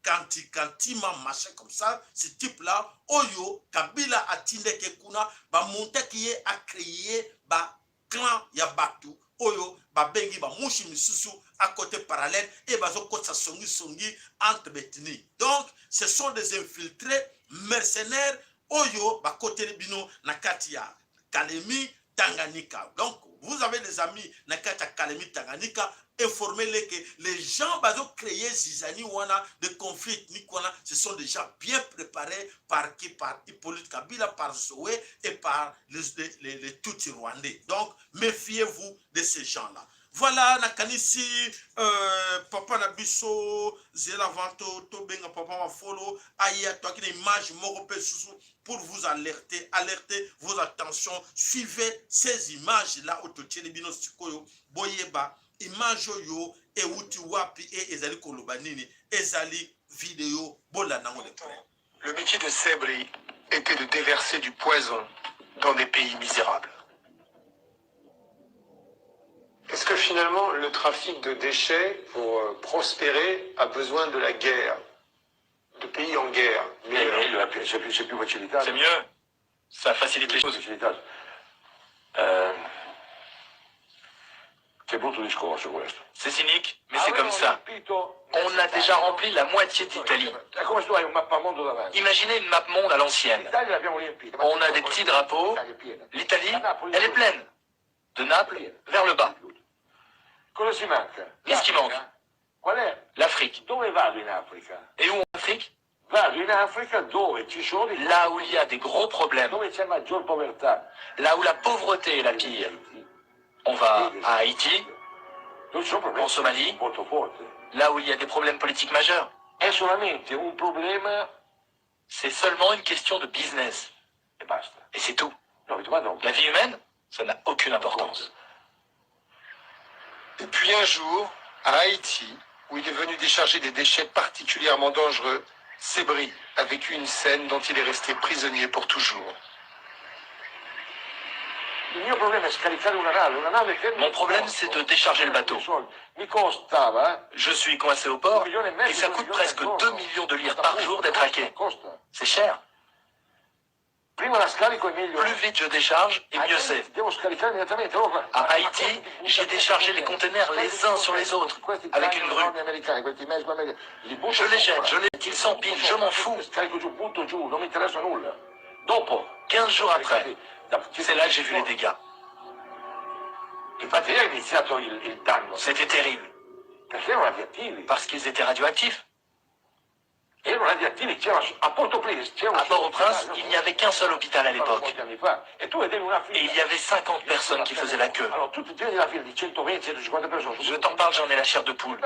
Kanti Kantima machin comme ça, ce type là oyo Kabila atindeke kuna bamontaki ye a créer ba clan ya bato oyo babengi bamushi misusu à côté parallèle et bazokotisa songi songi entre baethnie. Donc ce sont des infiltrés mercenaires oyo bakoteli bino na kati ya Kalemi Tanganyika. Donc vous avez des amis na kati ya Kalemi Tanganyika, informez-les que les gens bazo créer zizanie wana de conflit ethnique wana, ce sont des gens bien préparés par qui? Par Hippolyte Kabila, par Zoé et par les Tutsis rwandais. Donc méfiez-vous de ces gens-là. Voilà nakanisi papa na biso zela vanto tobenga papa mafolo aya toaki na image moko mpe susu pour vous alerter, alerter vos attentions. Suivez ces images là oyo totieli bino sikoyo, boyeba image oyo euti wapi e ezali koloba nini. Ezali video, bolanda yango de près. Le métier de Sebri était de déverser du poison dans des pays misérables. Est-ce que finalement le trafic de déchets, pour prospérer, a besoin de la guerre, de pays en guerre? Mais meglio, c'est più facilitato. C'est mieux. Ça facilite les choses. Facilitato. Che brutto discorso questo. C'est cynique, mais c'est comme ça. On a déjà rempli la moitié d'Italie. È come se tu hai un mappamondo davanti. Imaginez une map monde à l'ancienne. L'Italia l'abbiamo riempita. On a des petits drapeaux. L'Italia è piena. L'Italie, Da Napoli elle est pleine. De Naples vers le bas. Cosa ci manca? Qu'est-ce qui manque? Qual è? L'Afrique. Dove vado in Africa? Et où en Afrique? Vado in Africa dove ci sono i Là où il y a des gros problèmes. dove c'è maggior povertà. Là où la pauvreté est la pire. On va à Haïti, Dove ci sono problemi en Somalie, molto forti. Là où il y a des problèmes politiques majeurs. È solamente un problema C'est seulement une question de business. E basta. Et c'est tout. No, mi domanda un La vie humaine, ça n'a aucune importance. Et puis un jour, à Haïti, où il est venu décharger des déchets particulièrement dangereux, Sebri a vécu une scène dont il est resté prisonnier pour toujours. Il mio problema è scaricare una nave, una nave ferma. Mon problème, c'est de décharger le bateau. Mi costava Je suis coincé au port et ça coûte presque 2 millions de lires par jour d'être à quai. Costa. C'est cher. Prima la scarico è meglio. Plus vite je décharge et mieux c'est. Devo scaricare immediatamente. Allora, À Haïti, j'ai déchargé les conteneurs les uns sur les autres, avec une grue. Je les jette, je les ils s'empilent, je m'en fous. Scarico giù, butto giù, non mi interessa nulla. Dopo, 15 jours après, c'est là que j'ai vu les dégâts. Infatti lì è iniziato il danno. C'était terrible. Parce qu'ils étaient radioactifs. À Port-au-Prince, il n'y avait qu'un seul hôpital à l'époque. Et il y avait 50 personnes qui faisaient la queue. Je t'en parle, j'en ai la chair de poule.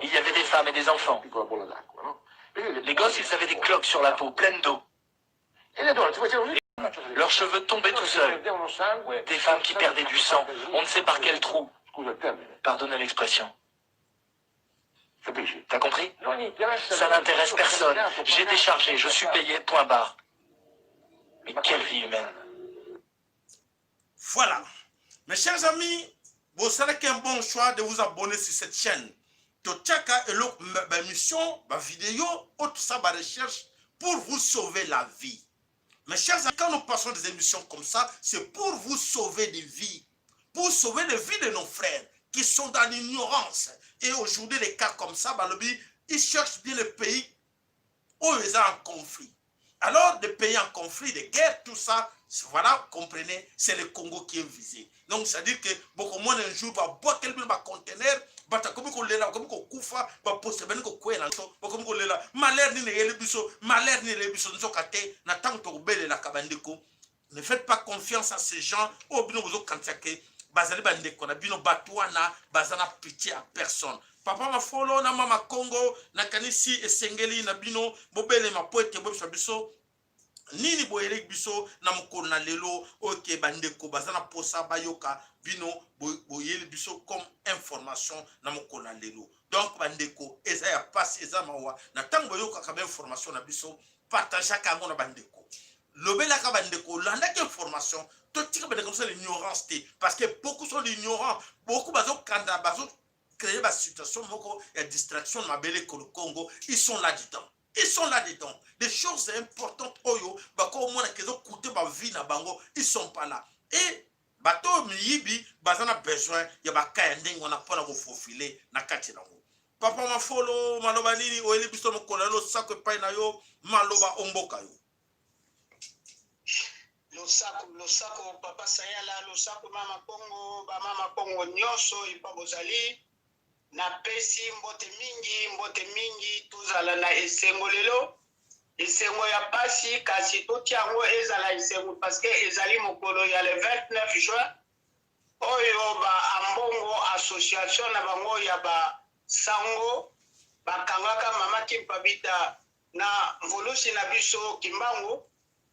Il y avait des femmes et des enfants. Les gosses, ils avaient des cloques sur la peau, pleines d'eau. Leurs cheveux tombaient tout seuls. Des femmes qui perdaient du sang, on ne sait par quel trou. Pardonnez l'expression. T'as compris? Ça n'intéresse personne. J'ai déchargé, je suis payé, point barre. Mais quelle vie humaine. Voilà. Mes chers amis, vous savez qu'un bon choix de vous abonner sur cette chaîne. Totiaka eloko ba émission, ba vidéo, autre ça, ba recherche pour vous sauver la vie. Mes chers amis, quand nous passons des émissions comme ça, c'est pour vous sauver des vies, pour sauver les vies de nos frères qui sont dans l'ignorance. Et aujourd'hui, les cas comme ça, balobi, ils cherchent bien le pays où ils sont en conflit. Alors, des pays en conflit, des guerres, tout ça, voilà, comprenez, c'est le Congo qui est visé. Donc, c'est-à-dire que beaucoup moins un jour, va boire quelques conteneurs, bato kolela, bakomi kokufa, baposte bani kokwela nso, bakomi kolela malheur nini eyeli biso, malheur nini eyeli biso. Nzoka te na ntango tokobelelaka bandeko. Ne faites pas confiance à ces gens oyo bino bozokanisa ke bazali bandeko na bino. Bato wana baza na pitié ya personne. Papa Mafolo na Mama Congo, nakanisi esengeli na bino bobelema po ete boyebisa biso nini boyeleki biso na mokolo na lelo oyo ke bandeko baza na posa bayoka bino boyeli biso comme information na mokolo na lelo. Donc bandeko, eza ya pasi, eza mawa. Na ntango boyokaka bainformation na biso, partageaka yango na bandeko, lobelaka bandeko olandaki information. Totika bandeko biso l'ignorance te, parce que beaucoup sont ignorants, beaucoup bazokanda, bazo créer basituation moko ya distraction na mabele ekolo Congo. Ils sont là dedans, ils sont là-dedans. Des choses importantes oyo bakomona ezocoûter bavie na bango, ils sont pas là. Et bato oyo miyibi baza na besoin ya baka ya ndenge wana mpona kofaufiler na kati nango. Papa Mafolo, maloba nini oyeli biso mokolo ya losako epai na yo, maloba omboka yo? Losako, losako papa Sayala, losako mama Kongo, bamama Kongo nyonso epa bozali, napesi mbote mingi, mbote mingi. Tozala na esengo lelo, esengo ya pasi, kasi totia yango ezala esengo, parce que ezali mokolo ya le 29 juin oyo ba Ambongo, association na bango ya basango, bakangaka mama Kimpabita na mvulusi na biso Kimbangu.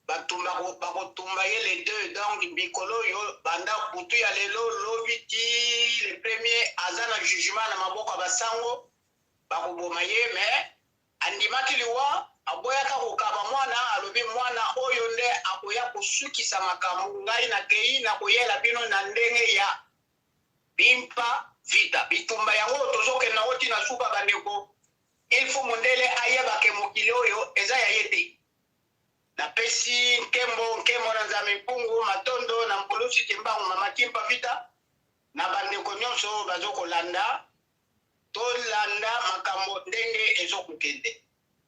Batumba, bakotumba ye le deux. Donc mikolo oyo, banda butu ya lelo, lobi ti le premier, aza na jugement na maboko ya basango, bakoboma ye. Mais andimaki liwa, aboyaka kokaba mwana. Alobi mwana oyo nde akoya kosukisa makambo. Ngai nakei nakoyela bino na ndenge ya bimpa vita, bitumba yango tozokenda ngo ntina suka. Bandeko, il faut mondele ayebake mokili oyo eza ya ye te. Napesi nkembo, nkembo na Nzambe mpungu, matondo na mpulusi Kimbangu, mama Kimpa Vita, na bandeko nyonso bazokolanda. Tolanda makambo ndenge ezokokende.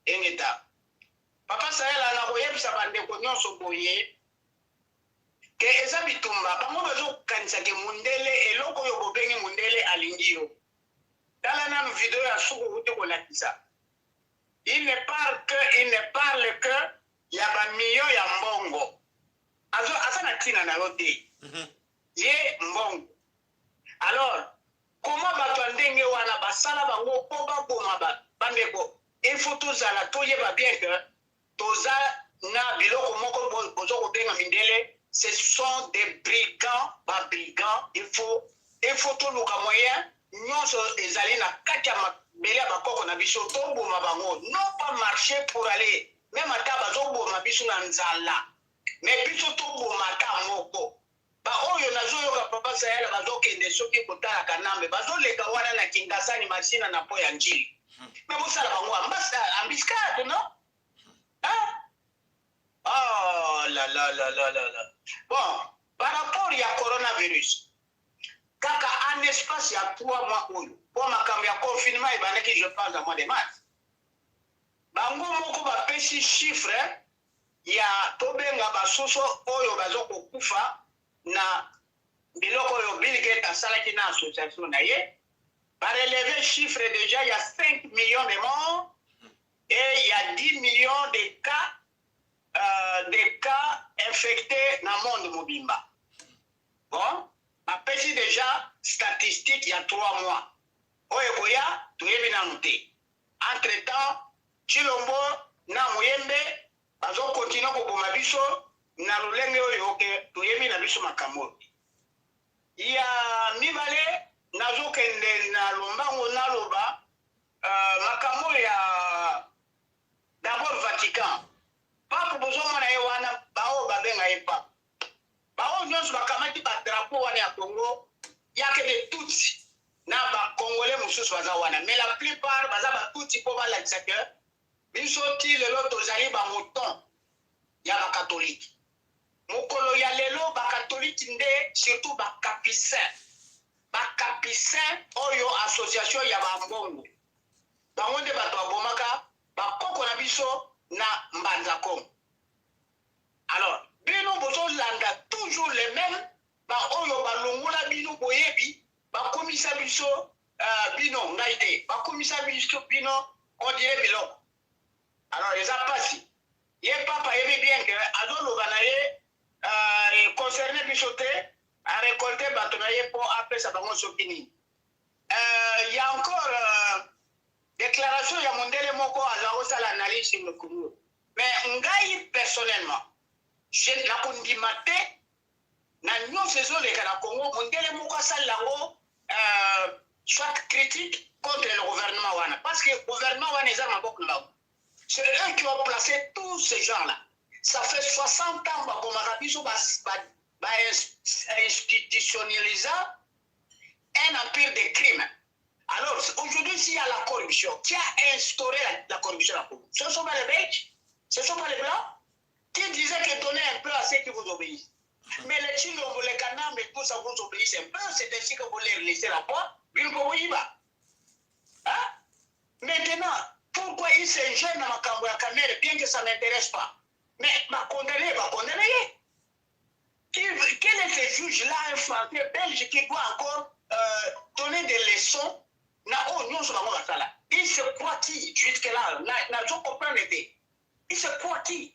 Engeta papa Sayala, na koyebisa bandeko nyonso boye ke eza bitumba. Bango bazokanisa ke mundele, eloko oyo bobengi mundele alingi yo. Tala nanu video ya suku kuti kolakisa, il ne parle que, il ne parle que ya bamillion ya mbongo. Aza na ntina na yo te. Ye mbongo. Alors comment bato ya ndenge wana basala bango mpo baboma bandeko? Il faut tozala toyeba bien que toza na biloko moko boza kobenga mindele, ce sont des brigands, babrigands. Il faut toluka moyen nyonso ezali na kati ya mabele ya bakoko na biso, toboma bango. Non pas marcher pour aller, même ata bazoboma biso na nzala, mais biso toboma ata moko. Baoyo nazoyoka papa Sayala bazokende soki kotalaka nambe, bazoleka wana na Kingasani, Masina na po ya Njili, mais bosala bango embuscade, non, hein? Oh là là là là là là. Bon, par rapport ya coronavirus, kaka en espace ya 3 mois oyo, mpo makambo ya confinement ebandaki, je pense, na mois de mars, bango moko bapesi chiffre ya tobenga basusu oyo baza kokufa na biloko oyo Bill Gates asalaki na association na ye. Ba relever chiffre dejà ya 5 millions de morts et ya 10 millions de cas euh, de cas infectés na monde mobimba. Bon, bapesi dejà statistique ya 3 mois. Oyo ekoya toyebi nanu te. Entre temps, Tshilombo na Muyembe bazo continuer koboma biso na lolenge oyo ke toyebi na biso makambo oyo. Ya mibale, nazokende na lombango naloba uh, makambo ya d'abord Vatican. Pape bozomona ye wana, baoyo babenga ye pape, baoyo nyonso bakamati ba drapeau wana ya Congo yake de tutsi na ba congolais mosusu baza wana, mais la plupart baza ba tutsi mpo balakisa ke biso ti lelo tozali ba mouton ya ba catholique. Mokolo ya lelo ba catholique nde surtout ba capucin, ba capucin oyo association ya ba mbongo, bango nde bato babomaka ba koko na biso na Mbanza Kongo. Alors bino bozolanda toujours les mêmes ba oyo balongola bino boyebi, bakomisa biso uh, bino ngai te, bakomisa biso bino on dirait biloko. Alors eza pasi. Ye papa ayebi bien que azoloba na ye euh, concerne biso te, a récolter bato na ye mpo apesa bango soki nini. Euh, ya encore euh, déclaration ya mondele moko aza kosala analyse sur le Congo. Mais ngai personnellement, je nakondima te na nyonso ezoleka na Congo, mondele moko asalela yango euh, soit critique contre le gouvernement wana, parce que gouvernement wana eza maboko na bango. C'est eux qui ont placé tous ces gens-là. Ça fait 60 ans babomaka biso ba, ba, ba institutionnalisa un empire de crimes. Alors aujourd'hui, s'il y a la corruption, qui a instauré la, la corruption à Congo? Ce ne sont pas les Belges, ce ne sont pas les Blancs qui disaient que donnez un peu à ceux qui vous obéissent. Mais les Chilombo, les Kanambe, tout ça vous obéissent un peu, c'est ainsi que vous les laissez la voie. Hein? Maintenant, pourquoi il s'ingère dans makambo ya Kamerhe, bien que ça n'intéresse pas? Mais ba condamné, ba condamné. Quel est ce juge-là, un Français belge, qui doit encore euh, donner des leçons na oyo nyonso bango basala? Il se croit qui jusque-là? Nazo comprendre te. Il se croit qui?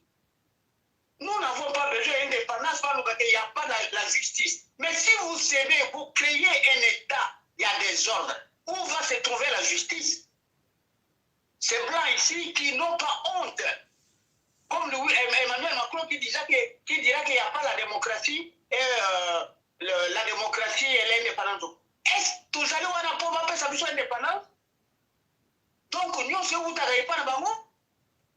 Nous n'avons pas besoin d'indépendance, il n'y a pas la, la justice. Mais si vous cédez, vous créez un État, il y a des ordres. Où va se trouver la justice? Ces blancs ici qui n'ont pas honte, comme Louis, Emmanuel Macron qui disait que, qui dirait qu'il n'y a pas la démocratie et euh, le, la démocratie et l'indépendance. Est-ce que tozali wana mpo bapesa biso indépendance? Donc nyonso eutaka epa na bango.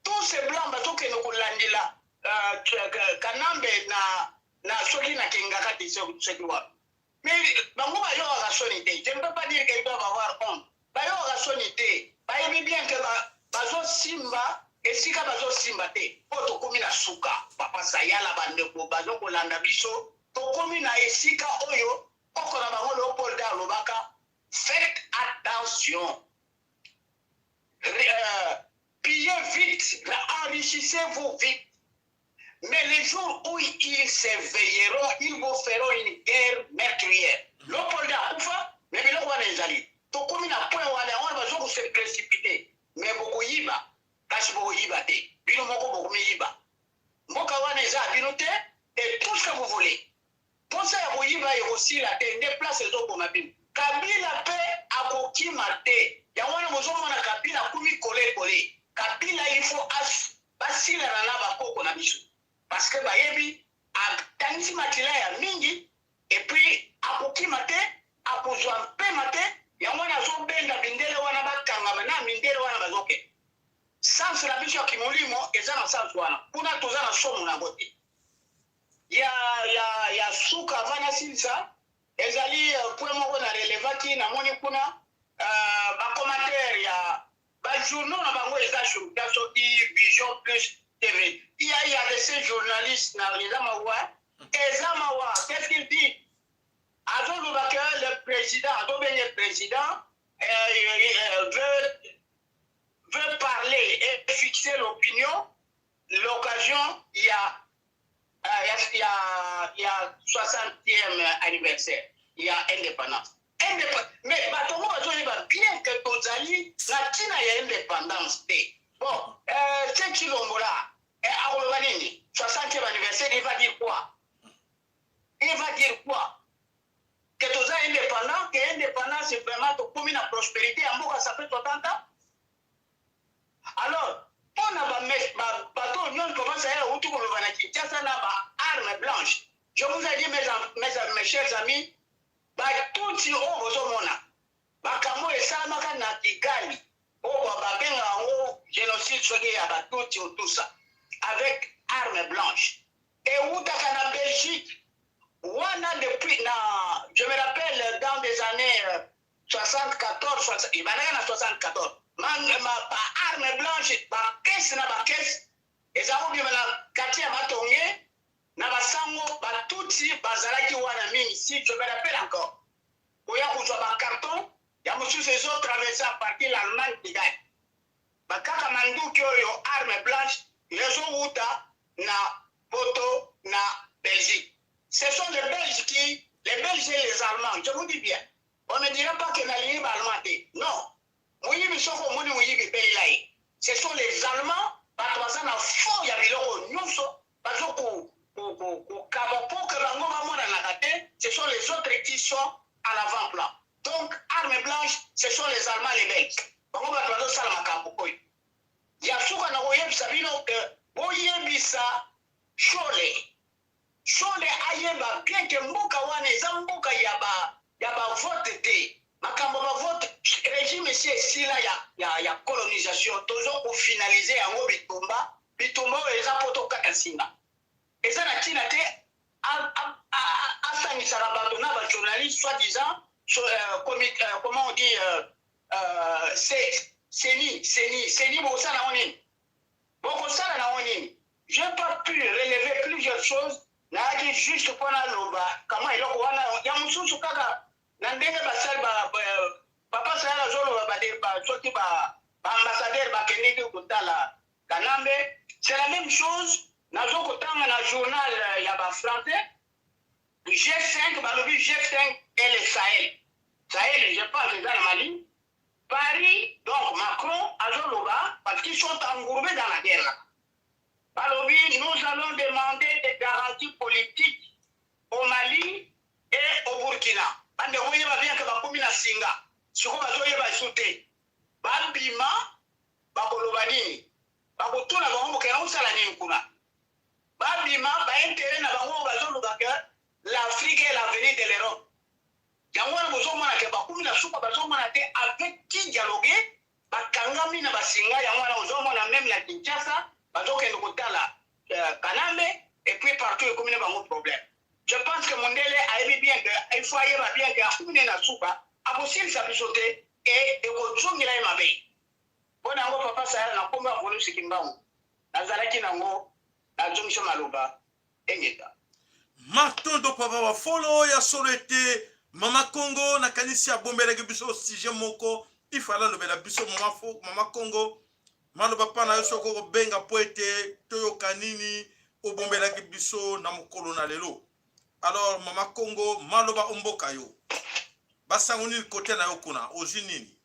Tous ces blancs bazokende kolandela euh, Kanambe na, na soki na kengaka te soki wapi. Mais bango bayokaka soni te. Je ne peux pas dire qu'ils doivent avoir honte. Bayokaka soni te. Bayebi bien que bazosimba esika bazosimba te. Mpo tokomi na suka. Papa Sayala, bandeko bazokolanda biso, tokomi na esika oyo koko na bango Leopold alobaka, faites attention. Euh, pillez vite, enrichissez-vous vite. Mais le jour où ils s'éveilleront, ils vous feront une guerre meurtrière. Leopold akufa, mais biloko wana ezali. Tokomi na point wana, wana bazo ko se précipiter. Mais bokoyiba, kasi bokoyiba te. Bino moko bokomiyiba. Mboka wana eza ya bino te, et tout ce que vous voulez. Posa ya koyiba ekosila te, nde place ezoboma bino. Kabila pe akokima te. Yango wana bozomona Kabila akumi kole kole. Kabila il faut basilana na bakoko na biso. Parce que bayebi atangisi makila ya mingi et puis akokima te, akozwa mpema te. Yango wana azobenda mindele wana bakangama na mindele wana bazokende. Sens na biso ya kimolimo eza na sens wana. Kuna toza na somo nango te. Ya, ya, ya suka avant nasilisa ezali point moko na relevaki, namoni kuna uh, ba commentaire ya ba journaux na bango eza surtout soki Vision Plus TV. Il y a, il y avait ces journalistes na eza mawa, eza mawa. Qu'est-ce qu'il dit? Azoloba que le président, azobenge président euh, euh, veut, veut parler et fixer l'opinion, l'occasion il y a il y a, il y a 60e anniversaire, il y a indépendance. Mais bato yango bazoyeba bien que tozali na ntina ya indépendance te. Bon, ce Tshilombo là, akoloba nini? 60e anniversaire, il va dire quoi? Il va dire quoi? Que toza indépendant, que indépendance vraiment tokomi na prospérité ya mboka, ça fait 60 ans. Alors, mpona bato oyo nyonso, papa Sayala auti koloba na Kinshasa na baarme blanche, je vous ai dit, mes chers amis, Batutsi oyo bozomona, makambo oyo esalamaka na Kigali, oyo babengaka yango génocide soki ya Batutsi ou tout ça, avec arme blanche, ewutaka na Belgique wana depuis na, je me rappelle, dans des années 74, ebandaka na 74, ba arme blanche, bakese na bakese eza kobima na quartier ya Matonge na basango. Batutsi bazalaki wana mingi, si je me rappelle encore, koya kozwa bacarton ya mosusu ezotraverse à partir l'Allemagne, Kigali, bakaka manduki oyo arme blanche ezowuta na poto na Belgique. Ce sont les Belges qui, les Belges et les Allemands, je vous dis bien, on ne dira pas que nalingi baallemand te, non. Moyibi, soki omoni moyibi, belela ye. Ce sont les Allemands, bato baza na fond ya biloko nyonso bazo kokaba mpo ke bango bamonanaka te. Ce sont les autres qui sont à l'avant-plan. Donc arme blanche, ce sont les Allemands, les Belges, bango bato bazosala makambo oyo ya suka. Na koyebisa bino ke boyebisa Shole, Shole ayeba bien ke mboka wana eza mboka ya bavote te. Makambo bavote, régime esi esila ya colonisation. Tozo kofinalize yango. Bitumba, bitumba oyo eza mpo tokata nsinga, eza na ntina te asangisaka bato na bajournaliste soi-disant so, comment on dit, CENI, CENI, CENI. Bokosala nango nini? Bokosala nango nini? J'ai pas pu relever plusieurs choses. Nayaki juste mpo naloba kama eloko wana ya mosusu kaka na ndenge basali. Papa Sayala azoloba soki baambassadeur bakendeki kotala Kanambe, c'est la même chose. Nazo kotanga na journal ya bafrançais G5, balobi G5 et le Sahel. Sahel, je pense eza na Mali. Paris, donc Macron azoloba, parce qu'ils sont embourbés dans la guerre là. Balobi nous allons demander des garanties politiques au Mali et au Burkina. Bandeko, boyeba bien ke bakomi na singa. Sikoyo bazoyeba esu te babima, bakoloba nini, bakotuna bango bokenda kosala nini kuna. Babima baintérêt na bango oyo bazoloba ke l'Afrique est l'avenir de l'Europe. Yango wana bozomona ke bakomi na suka, bazomona te avec qui dialoguer, bakangami na basinga. Yango wana ozomona même na Kinshasa bazokende kotala Kanambe et puis partout ekomi na bango problème. Je pense que mondele ayebi bien ke il faut ayeba bien ke akomi ne na suka, akosilisa biso te e ekozongela ye mabe. Mpo na yango, papa Sayala, na nkombo ya Volusi Kimbangu, nazalaki nango, nazongisa maloba. Engeta. Matondo, papa Bafolo. Ya solo ete mama Kongo, nakanisi abombelaki biso sujet moko, ifala alobela biso. Mama, mama Kongo, maloba mpa na yo soki okobenga mpo ete toyoka nini obombelaki biso na mokolo na lelo. Alors, mama Kongo, maloba omboka yo, basango nini kote na yo kuna, ozwi nini?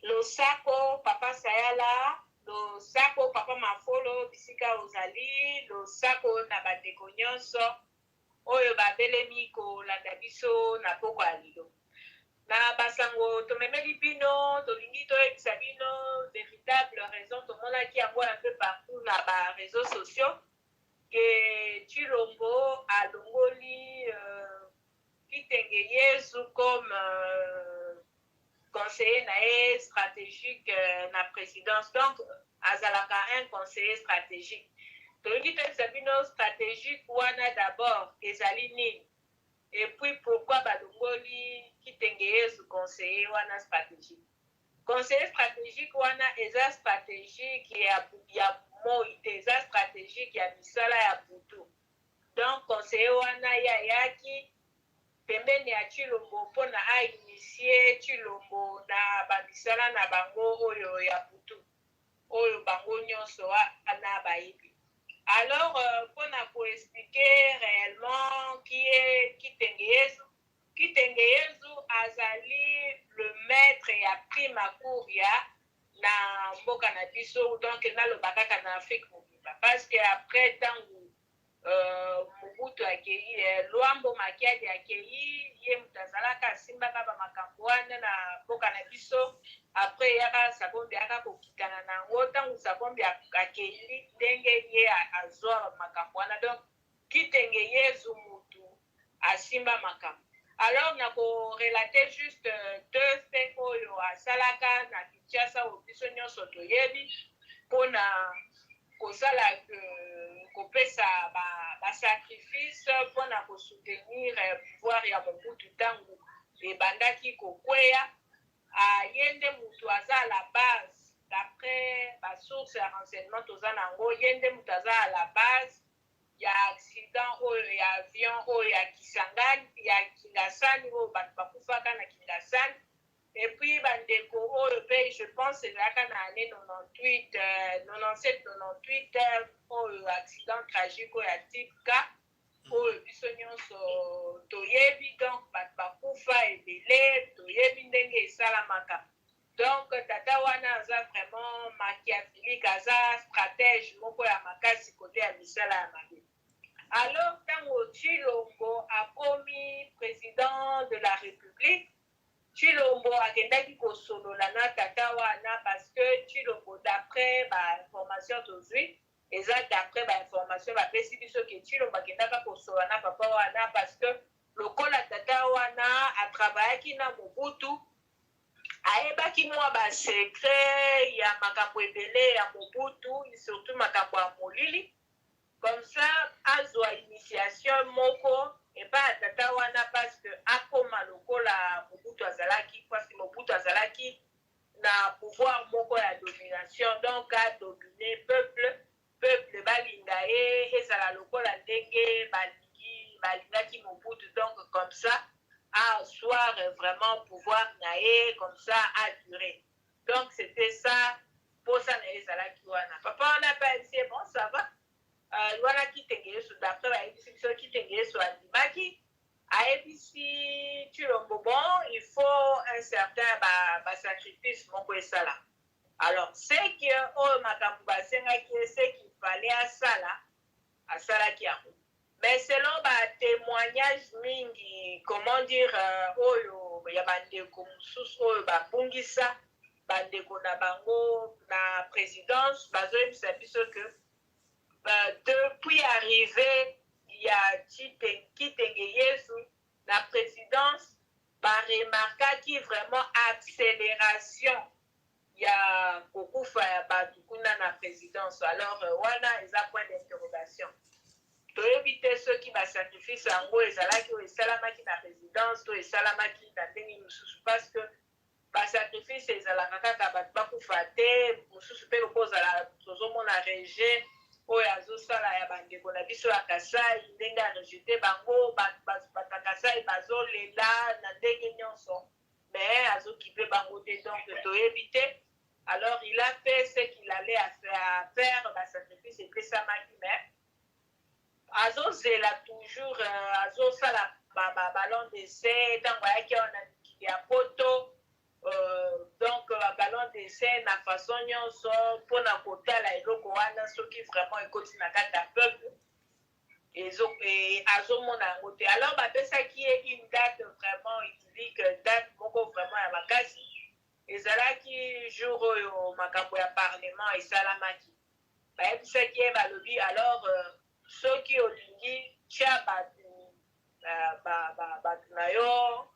Losako, papa Sayala. Losako, papa Mafolo, bisika ozali. Losako na bandeko nyonso oyo babelemi kolanda biso na poko ya lelo. Na basango tomemeli bino, tolingi toyebisa bino véritable raison. Tomonaki yango un peu partout na baréseaux sociaux ke Tshilombo alongoli Kitenge Yezu comme conseiller na ye stratégique na présidence. Donc azalaka un conseiller stratégique. Tolingi toyebisa bino stratégique wana d'abord ezali nini et puis pourquoi balongoli Kitenge Yezu conseiller wana stratégique. Conseiller stratégique wana eza stratégique ya moi te, eza stratégique ya misala ya butu. Donc conseiller wana ye ayaki pembeni ya Tshilombo mpona ainitie Tshilombo na bamisala na bango oyo ya butu, oyo bango nyonso wana bayebi. Alors, mpona koexpliquer réellement qui est Kitenge Yezu, Kitenge Kitenge Yezu azali le maître ya Prima Curia na mboka na biso, donc naloba kaka na Afrique mobimba, parce que après ntango Mobutu akei, Luambo Makiadi akei, ye moto azalaka asimbaka bamakambo wana na mboka na biso. Après eyaka Sakombi, ayaka kokitana na yango ntango Sakombi akei, ndenge ye azwa makambo wana. Donc Kitenge Yezu mutu asimba makambo. Alors nakorelater juste deux faits oyo asalaka na Kinshasa, oyo biso nyonso toyebi, mpona kosala kopesa basacrifice mpona kosoutenir pouvoir ya Mobutu ntango ebandaki kokweya. Ye nde mutu aza à la base, d'après basource ya renseignement toza nango, ye nde mutu aza à la base ya accident oyo ya avion oyo ya Kisangani, ya Kingasani, oyo bato bakufaka na Kingasani. Et puis bandeko oyo mpe, je pense ezalaka na année 98, 97, 98, oyo accident tragique oyo ya type K oyo biso nyonso toyebi. Donc bato bakufa ebele, toyebi ndenge esalamaka. Donc tata wana aza vraiment machiavélique, aza stratège moko ya makasi kote ya misala ya mabe. Alors ntango Tshilombo akomi président de la République, Tshilombo akendaki kosolola na tata wana, parce que Tshilombo, d'après bainformation tozwi, eza d'après bainformation bapesi biso ke Tshilombo akendaka kosolola na papa wana parce que lokola tata wana atravaillaki na Mobutu, ayebaki mwa basecret ya makambo ebele ya Mobutu, surtout makambo ya molili. Comme ça azwa initiation moko epai ya tata wana, parce que akóma lokola Mobutu azalaki, parce que Mobutu azalaki na pouvoir moko ya domination. Donc adomine peuple, peuple balinga ye, ezala lokola ndenge balingi, balingaki Mobutu. Donc comme ça asseoir vraiment pouvoir na ye, comme ça adurer. Donc c'était ça mposa na ye ezalaki wana. Papa wana mpe ayebisi ye: "Bon, ça va." Wana Kitenge Yesu, d'après bayebisi biso, Kitenge Yesu andimaki, ayebisi Tshilombo: "Bon, il faut un certain basacrifice ba moko esala." Alors ce que oyo makambo basengaki ye, ce qu'il fallait asala, asalaki yango. Mais selon batémoignage mingi, comment dire, oyo ya bandeko mosusu oyo babungisa bandeko na bango na présidence, bazoyebisa biso ke depuis arrivée ya Kitenge Yesu na présidence, baremarkaki vraiment accélération ya kokufa ya bato kuna na présidence. Alors wana eza point d'interrogation. Toyebi te soki basacrifice yango ezalaki oyo esalamaki na résidence to esalamaki na ndenge mosusu, parce que basacrifice ezalaka kaka bato bakufa te. Mosusu mpe lokozala tozomona rejet oyo azosala ya bandeko na biso ya Kasai, ndenge arejeter bango, bato ya Kasai bazolela na ndenge nyonso, mais azokipe bango te. Donc toyebi te. Alors il a fait ce qu'il allait à faire, basacrifice epesamaki, mais azozela toujours, azosala ballon d'essai. Ntango ayaki awa na mikili ya Poto, donc ballon d'essai na façon nyonso mpona kotala eloko wana soki vraiment ekoti na kati ya peuple, azomona yango te. Alors bapesaki ye une date vraiment idyllique, date moko vraiment ya makasi. Ezalaki jour oyo makambo ya parlement esalamaki. Bayebisaki ye, balobi: "Alors soki olingi, tia bato bato na yo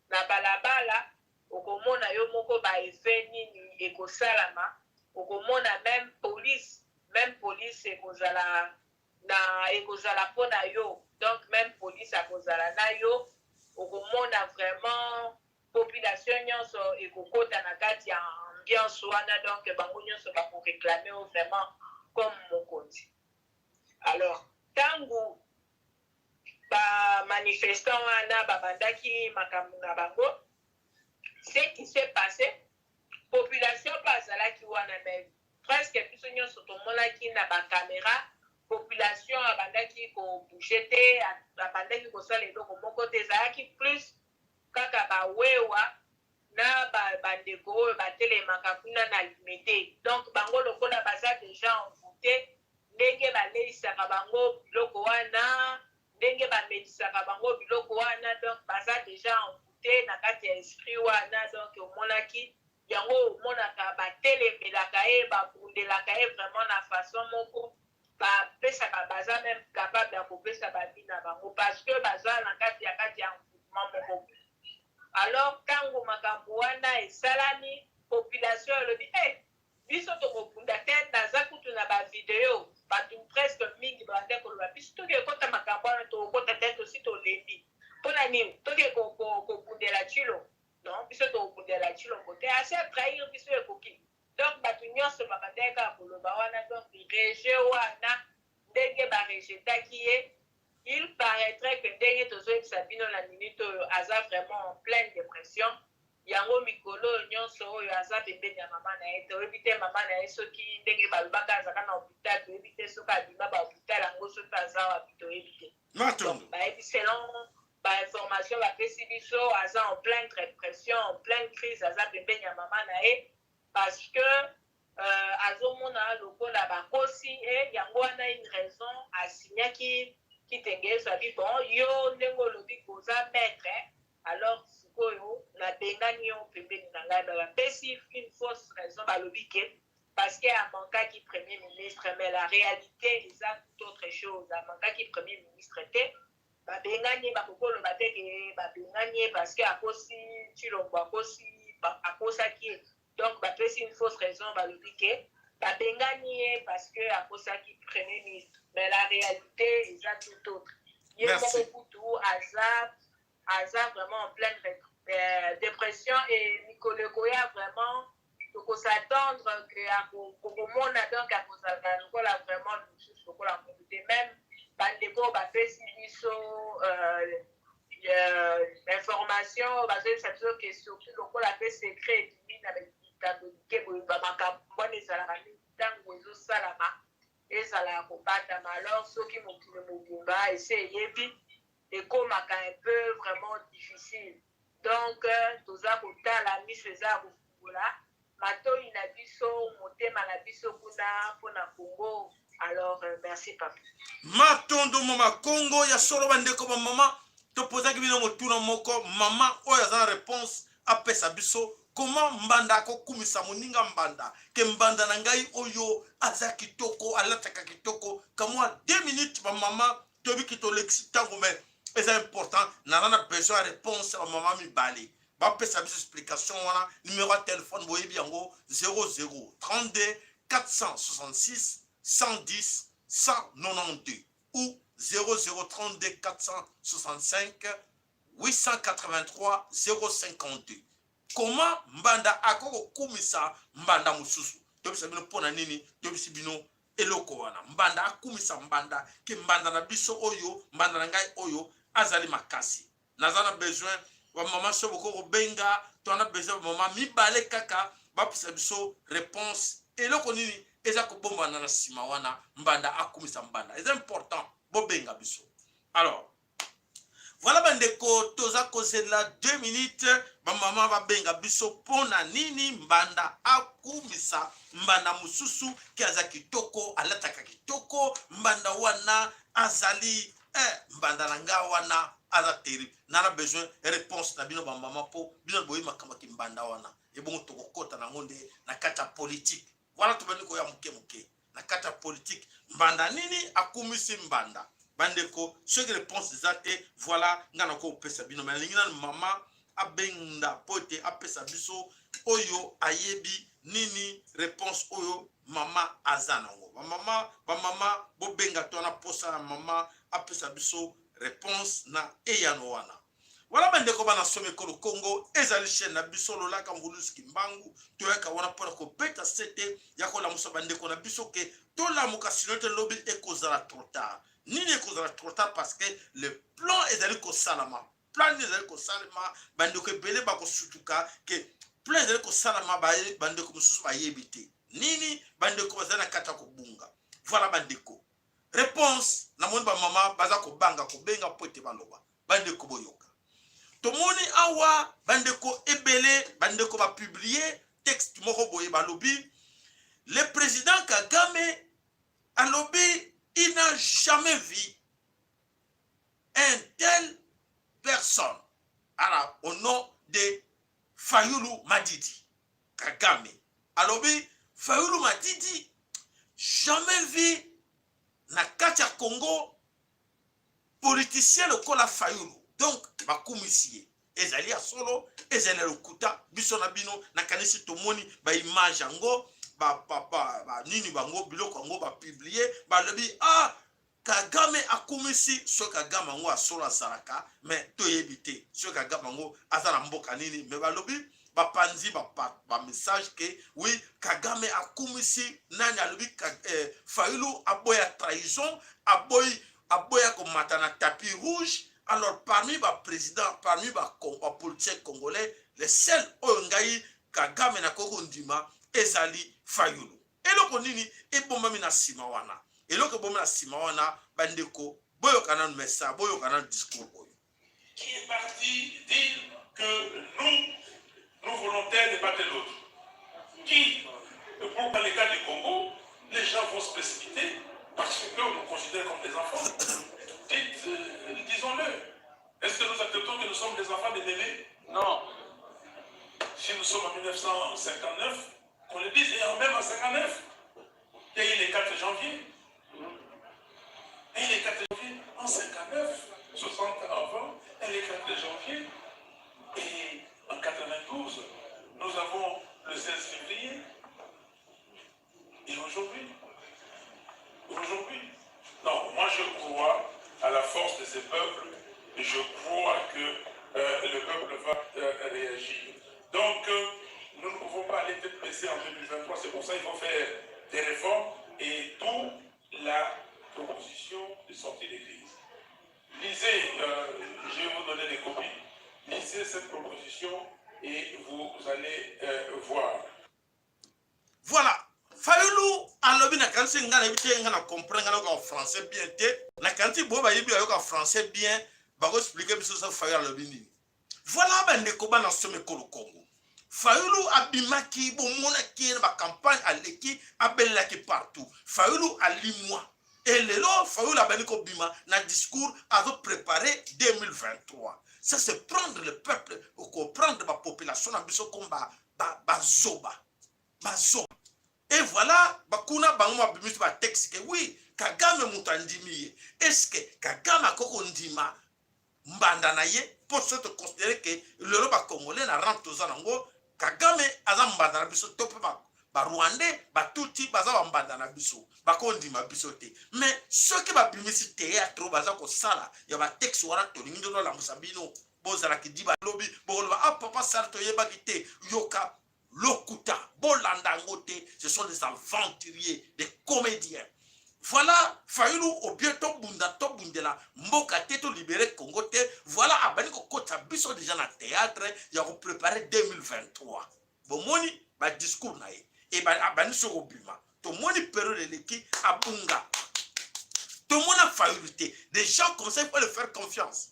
na balabala, okomona yo moko baeffet nini ekosalama. Okomona même police, même police ekozala na ekozala mpo na yo. Donc même police akozala na yo. Okomona vraiment population nyonso ekokota na kati ya ambiance wana. Donc bango nyonso bakoréclamer yo vraiment comme mokonzi." Alors ntango bamanifestant wana babandaki makambo na bango, ce qui s'est passé, population mpe azalaki wana, mais presque biso nyonso tomonaki na bacaméra, population abandaki kobouger te, abandaki kosala eloko moko te. Ezalaki plus Kaka ba wewa na ba bandeko oyo batelemaka kuna na limete. Donc bango lokola baza dejà envoute, ndenge baleisaka bango biloko wana, ndenge bamelisaka bango biloko wana, donc baza dejà envoute na kati ya esprit wana. Donc omonaki yango, omonaka batelemelaka ye, babundelaka ye vraiment na façon moko bapesaka, baza même capable ya kopesa ba vie na bango parce que baza na kati ya envoûtement moko. Alors ntango makambo wana esalami, population elobi: "Hey, biso tokobunda te." Naza kutu na bavideo, bato presque mingi babande koloba: "Biso toki ekota makambo wana, tokokota te, tosi tolembi. Mpona nini toki kobundela Tshilombo? Non, biso tokobundela Tshilombo te, asi atrahir biso, ekoki." Donc bato nyonso babandaki kaka koloba wana. Donc rejet wana, ndenge barejetaki ye, il paraîtrait que ndenge tozoyebisa bino na minute oyo, aza vraiment en pleine dépression. Yango mikolo oyo nyonso oyo aza pembeni ya mama na ye. Toyebi te mama na ye soki ndenge balobaka azalaka na hôpital, toyebi te soki abima bahôpital yango, soki aza wapi, toyebi te. Bayebi, selon bainformation bapesi biso, aza en pleine dépression, en pleine crise, aza pembeni ya mama na ye parce que azomona lokola bakosi e. Yango wana une raison asignaki Kitenge ezwaki: "Bon, yo ndenge olobi koza maître, alors sikoyo nabengani yo pembeni na ngai." Bapesi une fausse raison, balobi ke parce que amankaki premier ministre, mais la réalité eza tout autre chose. Amankaki premier ministre te. Babengani ye, bakoki koloba te ke babengani ye parce que akosi Tshilombo, akosi, akosaki ye. Donc bapesi une fausse raison, balobi ke babengani ye parce que akosaki premier ministre, mais la réalité eza tout autre. Ye moko kutu aza vraiment en pleine dépression et mikolo ekoya vraiment tokos'attendre ke kokomona, donc akozala lokola vraiment lisusu lokola motu te. Même bandeko bapesi biso information, bazoyebisa biso ke surtout lokola mpe secret ebimi na bitando like boye, bamakambo wana ezalaka mingi ntango ezosalama, ezalaka kobatama. Alors soki mokili mobimba ese eyebi, ekomaka un peu vraiment difficile. Donc toza kotala, miso eza ya kofungola, matoi na biso, motema na biso kuna mpona Congo. Alors merci papa. Matondo mama Kongo. Ya solo, bandeko, bamama, topozaki bino motuna moko. Mama oyo aza na réponse apesa biso: koma mbanda akokumisa moninga mbanda ke mbanda na ngai oyo aza kitoko, alataka kitoko? Kamwa 2 minutes, bamama, toyebiki tolekisi ntango, mais eza important. Naza na besoin ya réponse ya bamama mibale, bapesa biso explication wana. Numéro ya telefone boyebi yango: 00 32 466 110 192 ou 0032 465 883 052. Comment mbanda akokokumisa mbanda mosusu? Toyebisa bino mpo na nini toyebisi bino eloko wana. Mbanda akumisa mbanda ke mbanda na biso oyo, mbanda na ngai oyo azali makasi. Naza na besoin bamama, so boko kobenga, to na besoin bamama mibale kaka bapesa biso réponse. Eloko nini eza kobombana na nsima wana mbanda akumisa mbanda? Eza important, bobenga biso. Alors voilà, bandeko, toza kozela 2 minutes, bamama babenga biso. Mpo na nini mbanda akumisa mbanda mosusu ke aza kitoko, alataka kitoko? Mbanda wana azali mbanda na nga wana aza terrible. Nana besoin réponse na bino bamama, mpo bino boyebi makambo ya mbanda wana. Ebongo tokokɔta nango nde na kati ya politike. Wana tobandi koya moke moke na kati ya politike. Mbanda nini akumisi mbanda? Bandeko, soki réponse eza te, voilà, ngai nakopesa bino. Me nalingi nanu mama abenda mpo ete apesa biso oyo ayebi nini réponse oyo mama aza nango. Bamama, bamama, bobenga to wana posa ya mama apesa biso réponse na eyano wana. Wana bandeko bana somo, ekolo Kongo ezali chaîne na biso Lolaka Nguluski Mbangu. Toyaka wana mpona kobeta sete ya kolamusa bandeko na biso ke tolamuka, sinon te lobi ekozala trop tard. Nini ekozala trop tard? Parce que le plan ezali kosalama. Plan nini ezali kosalema? Bandeko ebele bakosutuka ke plan ezali kosalama. Bandeko mosusu bayebi te nini. Bandeko bazali na kati ya kobunga. Voilà, bandeko, réponse. Namoni bamama baza kobanga kobenga mpo ete baloba. Bandeko, boyoka. Tomoni awa bandeko ebele, bandeko ba publier texte moko boye, balobi le président Kagame alobi il n'a jamais vu un tel personne alors au nom de Fayulu Madidi. Kagame alobi Fayulu Madidi jamais vu na kati ya Congo politicien lokola Fayulu. Donc bakumisi ye, ezali ya solo, ezali ya lokuta? Biso na bino nakanisi tomoni baimage yango, banini bango, biloko yango bapublier, balobi ah, Kagame akumisi. Soki Kagame yango asolo azalaka, mais toyebi te soki Kagame yango aza na mboka nini, mais balobi bapanzi bamessage ba ke oui, Kagame akumisi nani, alobi Fayulu aboya trahison, aboyi, aboya komata na tapis rouge. Alors parmi baprésident, parmi bapoliticien congolais, le seul oyo ngai Kagame nakoki kondima ezali Fayulu. Eloko nini ebombami na nsima wana? Eloko ebombami na nsima wana, bandeko, boyoka nanu mesa, boyoka nanu discours oyo. Qui est parti dire que nous, nous voulons tel et pas tel autre? Qui? Pour le cas du Congo, les gens vont se précipiter parce que nous considère comme des enfants. Dites, disons-le. Est-ce que nous acceptons que nous sommes des enfants des bébés? Non. Si nous sommes en 1959, qu'on le dise, et même en 59, il y a eu le 4 janvier. Et le 4 janvier, en 59, 60 ans avant, et le 4 janvier, et en 92, nous avons le 16 février. Et aujourd'hui, aujourd'hui, non, moi je crois à la force de ces peuples et je crois que le peuple va réagir. Donc, nous ne pouvons pas aller tête baissée en 2023, c'est pour ça qu'il faut faire des réformes et d'où la proposition de sortie des crises. Lisez, je vais vous donner des copies, lisez cette proposition et vous allez voir. Voilà, Fayulu alobi, nakanisi ngai nayebi te, ngai na comprendre, ngai nayoka français bien te. Nakanisi boyo bayebi, bayoka français bien, bakoexpliquer biso so Fayulu alobi nini. Voilà, bandeko bana somo ekolo Congo, Fayulu abimaki, bomonaki ye na bacampagne, aleki, abelelaki partout. Fayulu alimwa e lelo Fayulu abandi kobima na discours, azoprépare 2023. Ça, c'est prendre le peuple, comprendre bapopulation na biso comme bazoba, bazoba. Et voilà, bakuna bango babimisi batexte ke oui, Kagame moto andimi ye. Est ce que Kagame akoki kondima mbanda na ye? Mpo so toconsidérer ke lelo bacongolais na rang toza nango, Kagame aza mbanda na biso, to mpe barwandais, batuti baza bambanda na biso, bakondima biso te. Mais soki babimisi théâtre oyo baza kosala ya batexte wana, tolingi nde tolamusa bino, bozalaki di balobi, bokoloba ah, papa Sal, toyebaki te. Yoka lokuta, bolanda yango te, ce sont des aventuriers, des comédiens. Voilà, Fayulu obie tobunda, tobundela mboka te, tolibérer Congo te. Voilà, abandi kokotisa biso déjà na théâtre ya kopréparer 2023. Bomoni badiscours na ye e abandi so kobima. Tomoni période eleki abunga, tomona Fayulu te. Des gens comme ça, il faut le faire confiance,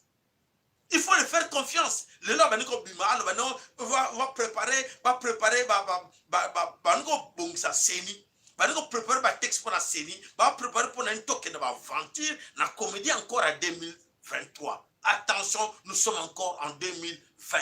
il faut le faire confiance? Lelo abandi kobima, aloba non, va préparer, bapréparer, bandi kobongisa CENI, bandi kopréparer batexte mpo na CENI, bapréparer mpo na nini? Tokende baaventure na comédie encore à 2023. Attention, nous sommes encore en 2020.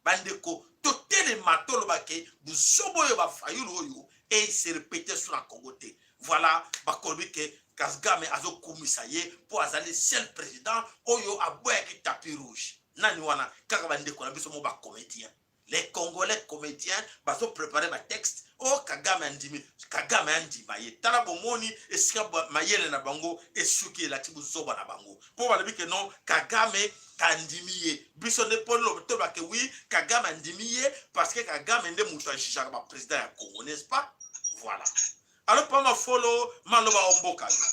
Bandeko, totelema, toloba ke buzoba oyo bafayulu oyo ese répéter sur na Congo te. Voilà, bakolobi ke Kagame azokumisa ye mpo azali seul président oyo aboyaki tapis rouge. Nani wana? Kaka bandeko na biso mo bacomédien, les Congolais comédiens, bazoprépare batexte oyo Kagame andimi. Kagame andima ye? Tala, bomoni esika mayele na bango esuki, elati buzoba na bango, mpo balobi ke non, Kagame andimi ye. Biso nde mpo tolobake oui, Kagame andimi ye, parce que Kagame nde moto ajugeaka baprésident ya Congo, n'est-ce pas? Voilà, alors pa mafolo maloba omboka yo.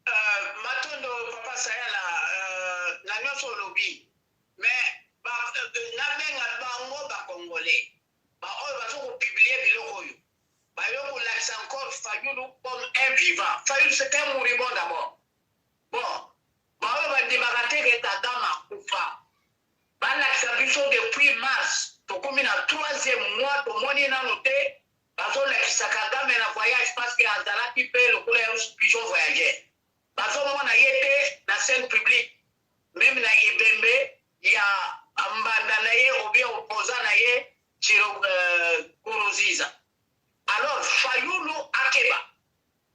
Matondo papa Sayala, na nyonso olobi, mais nabenga bango bacongolais baoyo baza kopublier biloko oyo, bayo kolakisa encore Fayulu comme un vivant. Fayulu, c'est un moribond d'abord. Bon. Baoyo bandimaka te ke Kagame akufa, balakisa biso depuis mars, tokomi na troisième mois, tomoni nanu te bazolakisa Kagame na voyage parce que azalaki pe lokola ya pigeon voyageur. Bazomona ye te na scène publique, meme na ebembe ya mbanda na ye ou bien opposant na ye Tshilo Nkurunziza. Alors Fayulu akeba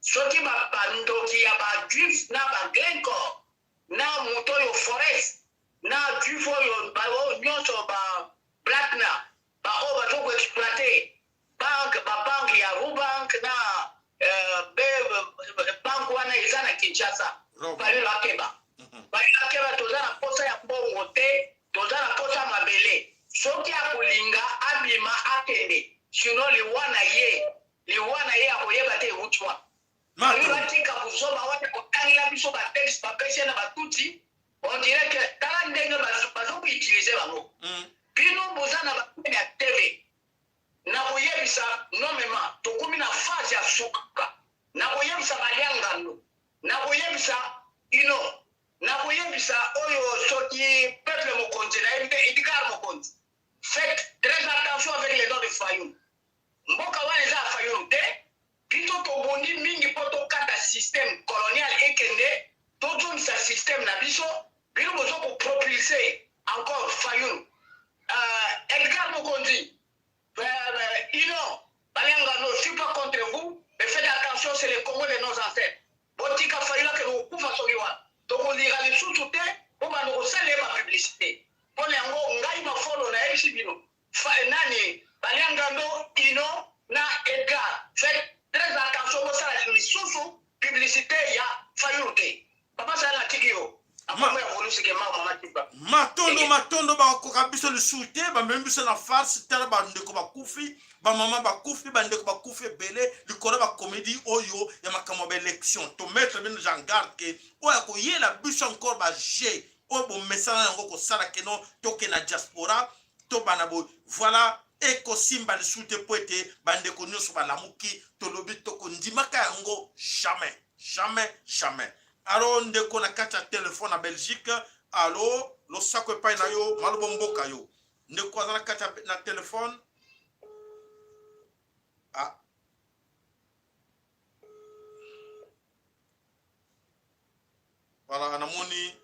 soki ba ba ndoki ya ba juifs na ba Glencore na moto oyo Forest na juif oyo ba oyo nyonso ba Blackner ba oyo bazo ko exploiter banque ba banque ya Rubank na be banque wana eza na Kinshasa. Fayulu akeba. Fayulu akeba toza na posa ya mbongo te toza na posa ya mabele soki akolinga abima akende sinon liwa na ye liwa na ye akoyeba te ewuti wapi. Fayulu atika buzoba wana kotangela biso ba texte bapesi ye na ba tutsi on dirait que tala ndenge bazo ko utiliser bango. Bino boza na ba chaine ya TV nakoyebisa nomema tokomi na phase ya suka nakoyebisa balia ngando nakoyebisa ino nakoyebisa oyo soki peuple mokonzi nayebi te Edgar mokonzi faites très attention avec les noms de Fayulu mboka wana eza ya Fayulu te biso tobundi mingi mpo tokata système colonial ekende tozongisa système na biso bino bozo ko propulser encore Fayulu Edgar mokonzi Ino Baliangano je suis pas contre vous mais faites attention c'est le Congo de nos ancêtres botika Fayulu akende kokufa soki wana tokolira lisusu te bobanda kosalela ye ba publicité mpo na yango ngai mafolo nayebisi bino fa, nani Baliangano Ino na Edgar faites très attention bosala lisusu publicité ya Fayulu te papa sala natiki yo Matondo matondo bakokoka biso lisusu te bamemi biso na farce tala bandeko bakufi bamama bakufi bandeko bakufi ebele likolo ya bakomedi oyo ya makambo ya baélection tomettre bino en garde ke oyo akoyela biso encore baje oyo bomesana yango kosala keno toke na diaspora tobana boye voilà ekosimba lisusu te mpo ete bandeko nyonso balamuki tolobi tokondimaka yango jamais jamais jamais Alo ndeko na kati ya telefone na Belgique. Alo losako epai na yo malobo mboka yo. Ndeko aza na kati na telefone. Ah. Voilà, namoni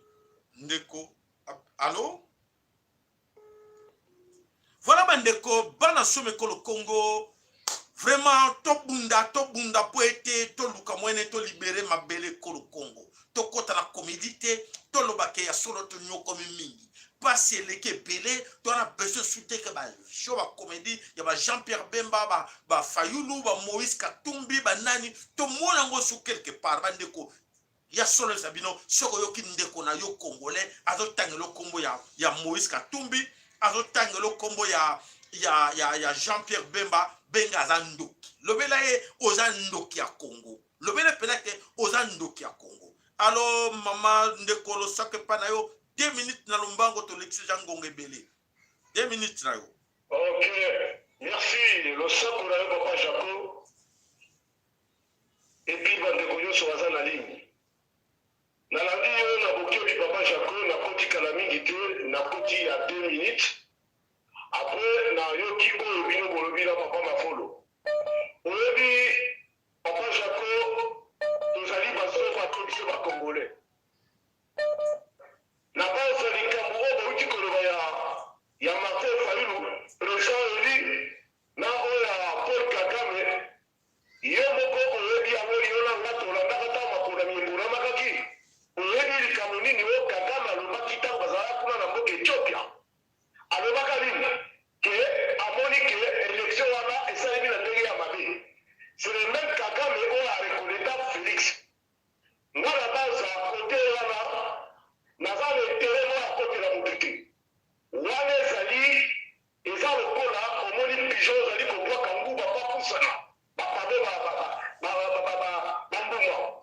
ndeko. Alo? Voilà bandeko bana some ekolo Congo vraiment tobunda tobunda mpo ete toluka mwene tolibere mabele ekolo Congo tokɔta na komedi te toloba ke ya solo tonyokomi mingi mpasi eleki ebele to na besoin su te ke bajo bakomedi ya ba Jean Pierre Bemba bafayulu ba Moïse Katumbi banani tomona yango su quelque part bandeko Ya solo eza bino soki oyoki ndeko na yo congolais azotangela yo kombo ya, ya Moïse Katumbi azotangela yo kombo ya, ya, ya, ya Jean Pierre Bemba benga aza ndoki lobela ye oza ndoki ya Congo lobela mpena ke oza ndoki ya Congo alo mama ndeko losako epai na yo 2 minutes na lombango tolekisi ja ngonga ebele 2 minutes na yo Ok, merci. Losako na yo papa Jaco. Et puis ba ndeko nionso baza na ligne. Nalandi yo na bokebi papa Jacko, nakoti kala mingi te, nakoti ya deux minutes. Après nayoki oyo bino bolobi na papa Mafolo. Oyebi papa Jacko, tozali ba zoba te biso ba congolais. Na base ya likambo oyo bowuti koloba ya ya Martin Fayulu, president elu na oyo ya Paul Kagame, Yo moko oyebi yango, yo na nga tolandaka tango maponami ebonamakaki. Oyebi likambo nini oyo Kagame alobaki tango bazalaka kuna na mboka Ethiopia? Alobaka nini? Que amoni que election wana esalemi na ndenge ya mabe. C'est le meme Kagame oyo a reconnaita Felix. Nga na banza cote wana naza na interet moko ya kotela mutu te. Wana ezali Eza lokola omoni pigeon ozali kobwaka nguba po apusana ba pardon ba ba ba ba ba ba mbuma.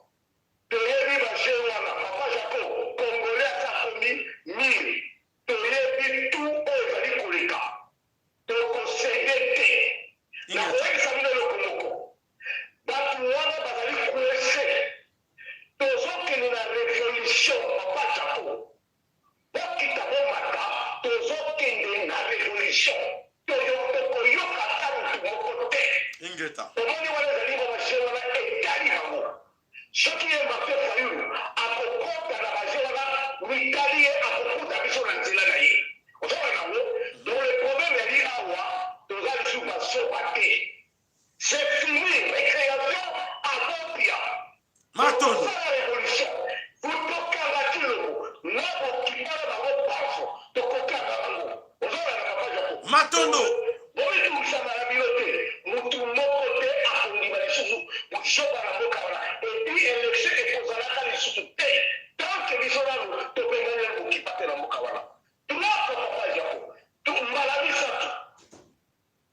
buzoba na mboka wana. Et puis election ekozalaka lisusu te tant que biso nanu tobengani nanu bokipa te na mboka wana. Trois fois papa Jaco, mbala misatu.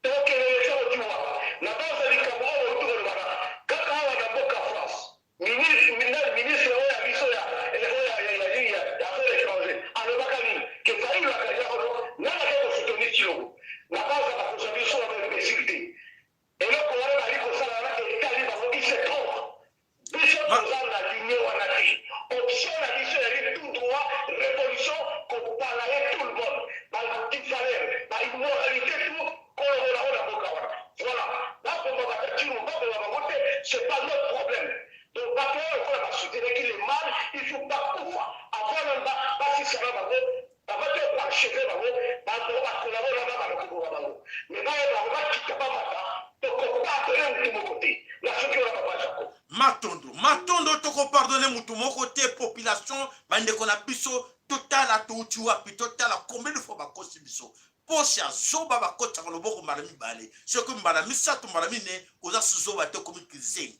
Tokende election oti wapi? Na banza likambo oyo bowuti koloba na kaka awa na mboka France. Ministre nani ministre oyo ya biso ya oyo ya ya nini ya affaires etrangers alobaka nini? Que Fayulu a gagnaka no nani akei ko soutenir Tshilombo? Na banza bakozwa biso na ba imbecile te. Eloko wana bazali kosala wana etali bango ils se trompent. Biso toza na ligne wana te. Option na biso ezali tout droit revolution ko balayer tout le monde. Ba anti-valeurs, ba immoralite tout kolongola yango na mboka wana. Voilà. Baboma ba Tshilombo, baboma bango te, c'est pas notre problème. Donc bato wana lokola ba soutenaki le mal, il faut bakufa avant nanu basisa na bango Avant to achever bango, ba ba collabo na ba banda koboma bango. Mais bayeba yango bakita bamata, toko pardonner mutu moko te. Na soki wana papa Jaco. Matondo matondo toko pardonner mutu moko te population bandeko na biso totala touti wapi totala combien de fois bakosi biso poche ya zoba bakotisaka loboko mbala mibale soki mbala misato mbala mine oza su zoba te okomi kizengi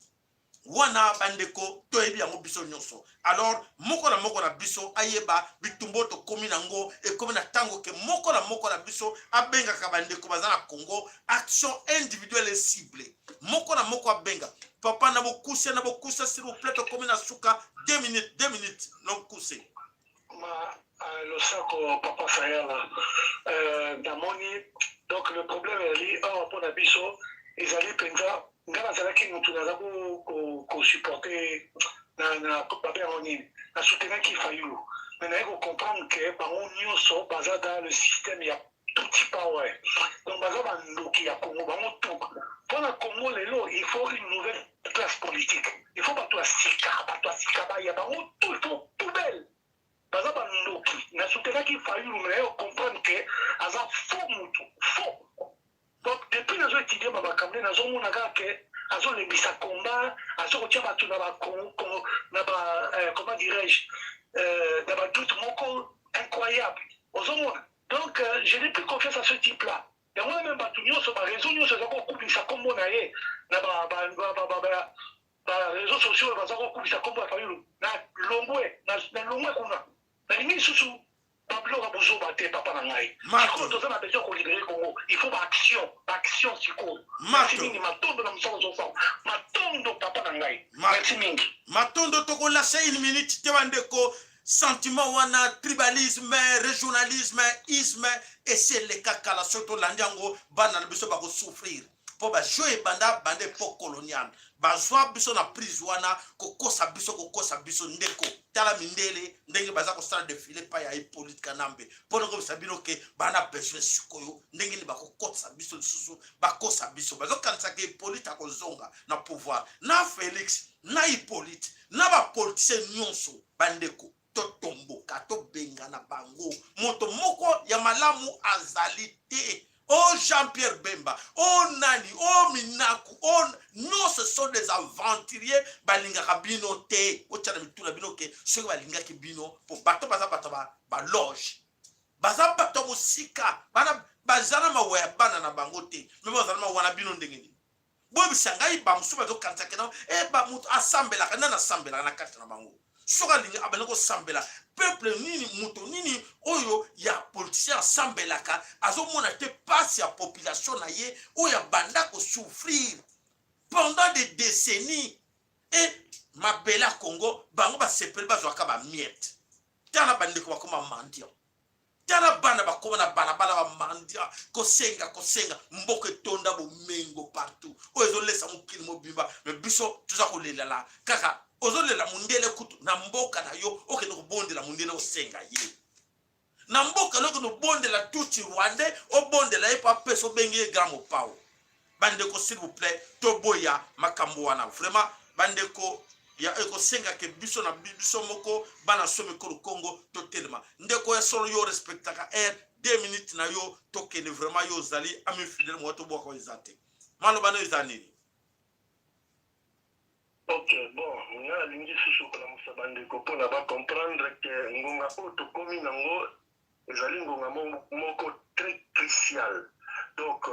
wana bandeko toyebi yango biso nyonso alors moko na moko na biso ayeba bitumba oyo tokomi nango ekomi na ntango ke moko na moko na biso abengaka bandeko baza na congo action individuelle et cible moko na moko abenga papa na bokuse na bokuse s'il vous plaît tokomi na suka 2 minutes 2 minutes na bokuse Ma losako papa Sayala euh, namoni donc le problème ezali awa mpo na biso ezali mpenza nga nazalaki motu naza kosupporte na, na babe yango nini nasoutenaki Fayulu mais naye kocomprendre ke bango nyonso baza dans le système ya tutsi power donc baza bandoki ya Congo bango tout mpo na Congo lelo il faut une nouvelle classe politique il faut bato ya sika bato ya sika baya bango tout il faut poubelle baza bandoki na soutenaki Fayulu mais naye comprendre ke aza faux mutu faux donc depuis nazo étudier ba makambo nde nazomona kaka ke azolembisa combat azo kotia bato na ba na ba euh, comment dirais-je euh, na ba doute moko incroyable ozomona donc euh, je n'ai plus confiance à ce type là yango wana meme bato nyonso ba réseau nyonso eza kokumisa nkombo na ye na ba ba ba ba ba, ba, ba réseaux sociaux oyo baza kokumisa nkombo ya Fayulu na longwe na longwe kuna nalingi lisusu babiloko ya buzoba te papa na ngai sikoyo toza na besoin ya kolibere Congo il faut baaction baaction sikoyo merci mingi matondo na mosala ozosala matondo papa na ngai merci mingi matondo tokolase une minute te bandeko sentiment wana tribalisme regionalisme isme esi eleka kala soki tolandi yango bana na biso bakosouffrir mpo bajeu ebanda banda epoque coloniale bazwa biso na prise wana kokosa biso kokosa biso ndeko tala mindele ndenge baza kosala defile epai ya Hippolyte Kanambe mpo na kobisa bino ke bana besoin sikoyo ndenge nini bakokotisa biso lisusu bakosa biso bazokanisa ke Hippolyte akozonga na pouvoir na Felix na Hippolyte na bapoliticien nyonso bandeko totomboka tobengana bango moto moko ya malamu azali te o Jean-Pierre Bemba o nani o Minaku o non ce sont des aventuriers balingaka bino te botya na mitu na bino ke soki balingaki bino po bato baza bato ba loge baza bato ya mosika bana baza na mawa ya bana na bango te me bazala mawa na bino ndenge nini boyebisa ngai bamosusu bazokanisa kena e ba moto asambelaka nani asambelaka na kati na bango soki alingi abandi kosambela peuple nini moto nini oyo ya politicien asambelaka azomona te mpasi ya population na ye oyo abanda kosouffrir pendant des décennies e mabele ya congo bango basepeli bazwaka bamiete tala bandeko bakoma mendiant Tala bana bakoma na balabala ba mendiant kosenga kosenga mboka etonda bomengo partout oyo ezolesa mokili mobimba me biso toza kolelala kaka ozolela mundele kutu na mboka na yo okende kobondela mundele osenga ye na mboka na okende obondela tutsi rwandais obondela ye mpo apesa obengi ye grand mopao Bandeko s'il vous plait toboya makambo wana vraiment bandeko ya ekosenga ke biso na biso moko bana somi kolo Congo totelema ndeko ya solo yo respectaka heure 2 minutes na yo tokende vraiment yo ozali ami fidèle moko tobwaka oyo eza te maloba nayo eza nini? Ok bon nga nalingi susu kolamusa bandeko pona ba comprendre que ngonga oyo tokomi nango ezali ngonga moko très crucial donc.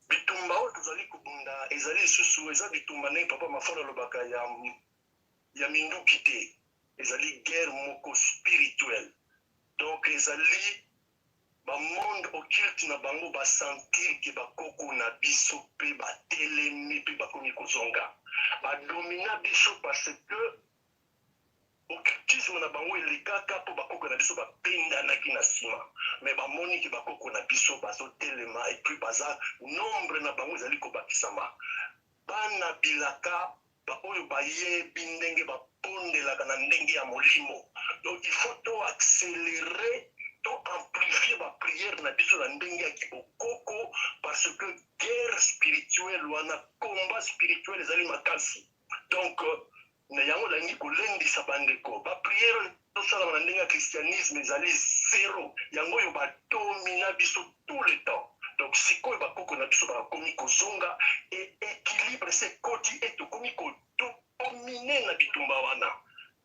Bitumba oyo tozali kobunda ezali lisusu eza bitumba ndenge papa Mafolo alobaka ya ya minduki te, ezali guerre moko spirituelle. Donc ezali ba monde occulte na bango ba sentir que ba koko na biso pe batelemi pe bakomi kozonga. Ba domina biso parce que Occultisme na bango elekaka po bakoko na biso babenganaki na sima mais bamoni ke bakoko na biso bazotelema et puis baza nombre na bango ezali kobakisama. Bana bilaka baoyo bayebi ndenge babondelaka na ndenge ya molimo donc il faut to accelerer to amplifier ba prière na biso na ndenge ya kibokoko parce que guerre spirituelle wana combat spirituel ezali makasi donc Na yango nalingi kolendisa bandeko, ba prières oyo ezosalama na ndenge ya christianisme ezali zero, yango oyo ba domina biso tout le temps. Donc sikoyo ba koko na biso bakomi kozonga et equilibre esi ekoti et tokomi ko dominer na bitumba wana.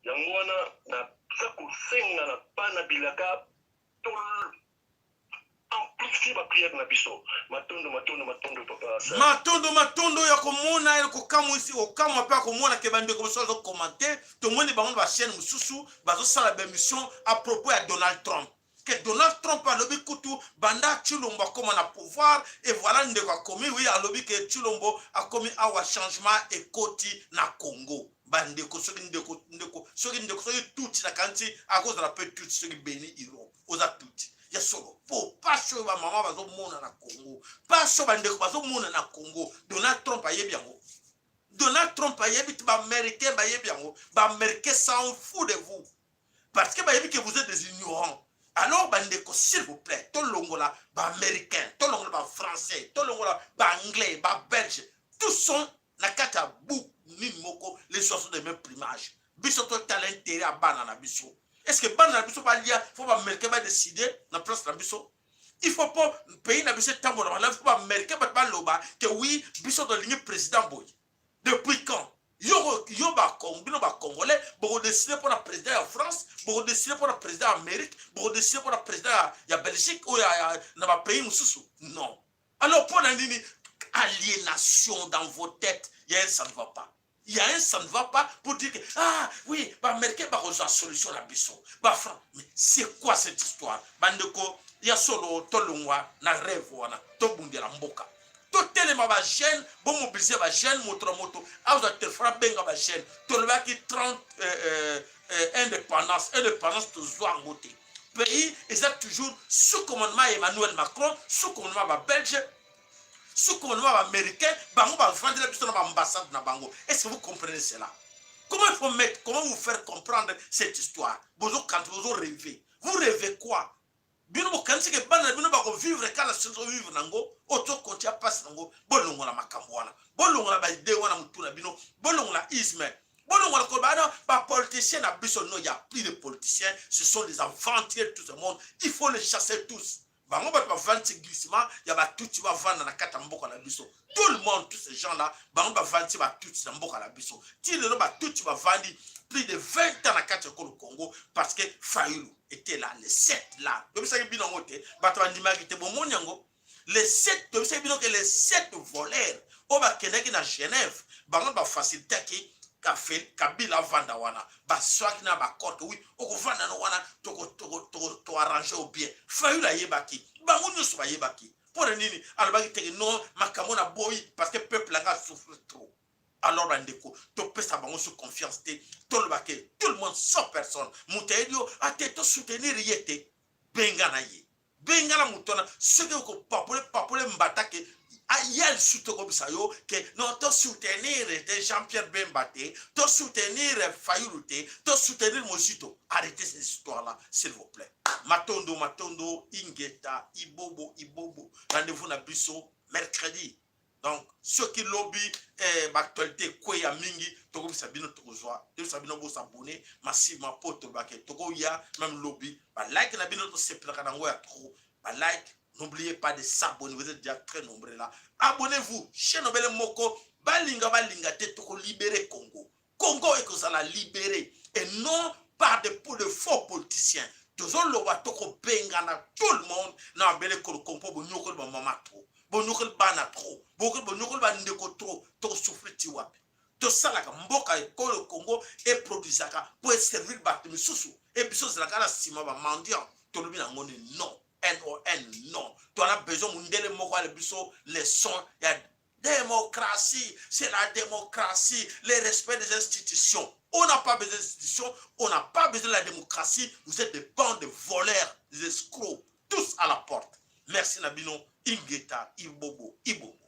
Yango wana naza kosenga na bana bilaka to amplifier ba prière na biso. Matondo matondo matondo papa Serge. Matondo matondo ya komona ya kokamwisi kokamwa mpe akomona ke bandeko mosusu bazokomante tomoni bango na bachaîne mosusu bazosala baémission à propos ya Donald Trump ke Donald Trump alobi kutu banda Tshilombo akoma na pouvoir et voilà ndeko akomi oui alobi ke Tshilombo akomi awa changement ekoti na Congo bandeko soki ndeko ndeko soki ndeko soki tutsi nakanisi akozala mpe tutsi soki beni iro oza tutsi ya solo po pasi oyo bamama bazomona na congo pasi oyo bandeko bazomona na congo donald trump ayebi yango donald trump ayebi te baaméricain bayebi yango baaméricain s'en fout de vous parce que bayebi que vous êtes des ignorants alors bandeko s'il vous plaît tolongola baaméricain tolongola bafrançais tolongola baanglais babelge tous sont na kati ya book nini moko les oiseaux de même plumage biso totala intérêt ya bana na biso est ce que bana na biso balia fo baaméricain badeside na place na biso il faut mpo pays na biso etambola malamu fo baaméricain bato baloba ke oui biso tolingi président boye depuis quand yo yo ba bino ba congolais bokodeside mpo na président ya france bokodeside mpo na président ya amérique bokodeside mpo na président ya, ya belgique oyo na bapays mosusu non Alors pona nini aliénation dans vos têtes, il y a un ça ne va pas. Il y a un ça ne va pas pour dire que ah oui, ba américain ba kozwa solution na biso. Ba franc, mais c'est quoi cette histoire? Bandeko ya solo tolongwa na rêve wana, tobundela mboka. totelema ba jeune bomobilize ba jeune moto na moto azwa telefone abenga ba jeune tolobaki 30 euh, euh, euh, indépendance indépendance tozwa yango te pays eza toujours sous commandement ya Emmanuel Macron, sous commandement ba belge, sous commandement ba américain, bango ba vandela biso na ba ambassade na bango. Est-ce que vous comprenez cela? Comment il faut mettre, comment vous faire comprendre cette histoire? Bozo quand bozo rêver. Vous rêvez quoi? Bino bokanisi ke bana na bino bako vivre kala sozo vivre nango, oyo to kontia pasi nango, bolongola makambo wana. Bolongola ba idée wana mutu na bino, bolongola isme. Bolongola koloba wana ba politiciens na biso non, il y a plus de politiciens, ce sont des aventuriers de tout ce monde, il faut les chasser tous. Bango bato bavandisi glissement ya batutsi bavanda na kati ya mboka na biso. Tout le monde, tous ces gens là, bango bavandisi batutsi na mboka na biso. Ti lelo batutsi bavandi plus de 20 ans na kati ya ekolo Congo parce que Fayulu était là, les 7 là. Tobisaki bino yango te, bato bandimaki te, bomoni yango. Les 7, tobisaki bino ke les 7 voleurs oyo bakendaki na Genève, bango bafacilitaki Kabila avanda wana, baswaki na ba accord ke oui, okovanda no wana, toarrange yo bien. Fayulu ayebaki, bango nyonso bayebaki. Mpo na nini alobaki teke non, makambo na boyi parce que peuple anga souffre trop. Alors bandeko, topesa bango su confiance te, toloba ke tout le monde sauf personne, moto ayebi yo ate to soutenir ye te, bengana ye, bengana moto wana. Soki okopapole papole mbata ke aya lisusu tokobisa yo ke non, to soutenir te Jean-Pierre Bemba te, to soutenir Fayulu te, to soutenir Mozito. Arrêtez ces histoires là s'il vous plaît. Matondo matondo, ingeta ibobo ibobo. Rendez-vous na biso mercredi. Donc soki lobi eh, baactualité ekweya mingi, tokobisa bino, tokozwa toyebisa bino bosabone massivement mpo tolobake tokoya même lobi. Balike na bino tosepelaka nango ya trop, balike. N'oubliez pas de s'abonner, vous êtes déjà très nombreux là. Abonnez-vous, chaîne obele moko, balinga balinga te toko libérer Congo. Congo ekozala libéré et non par des de faux politiciens. Tozoloba tokobengana tout le monde na mabele kolo kompo bonyokoli ba mama trop. Bonyokoli bana trop, bonyokoli bandeko trop, tokosouffrir ti wapi? Tosalaka mboka ekolo Congo eproduisaka mpo eservir bato misusu, e biso ozalaka na nsima bamendiant. Tolobi nango ni non, non, non. Toana besoin mundele moko ale biso leçon ya démocratie. C'est la démocratie, le respect des institutions. On n'a pas besoin d'institutions, on n'a pas besoin de la démocratie. Vous êtes des bandes de voleurs, des escrocs, tous à la porte. Merci na bino. Ingeta, ibobo, ibobo.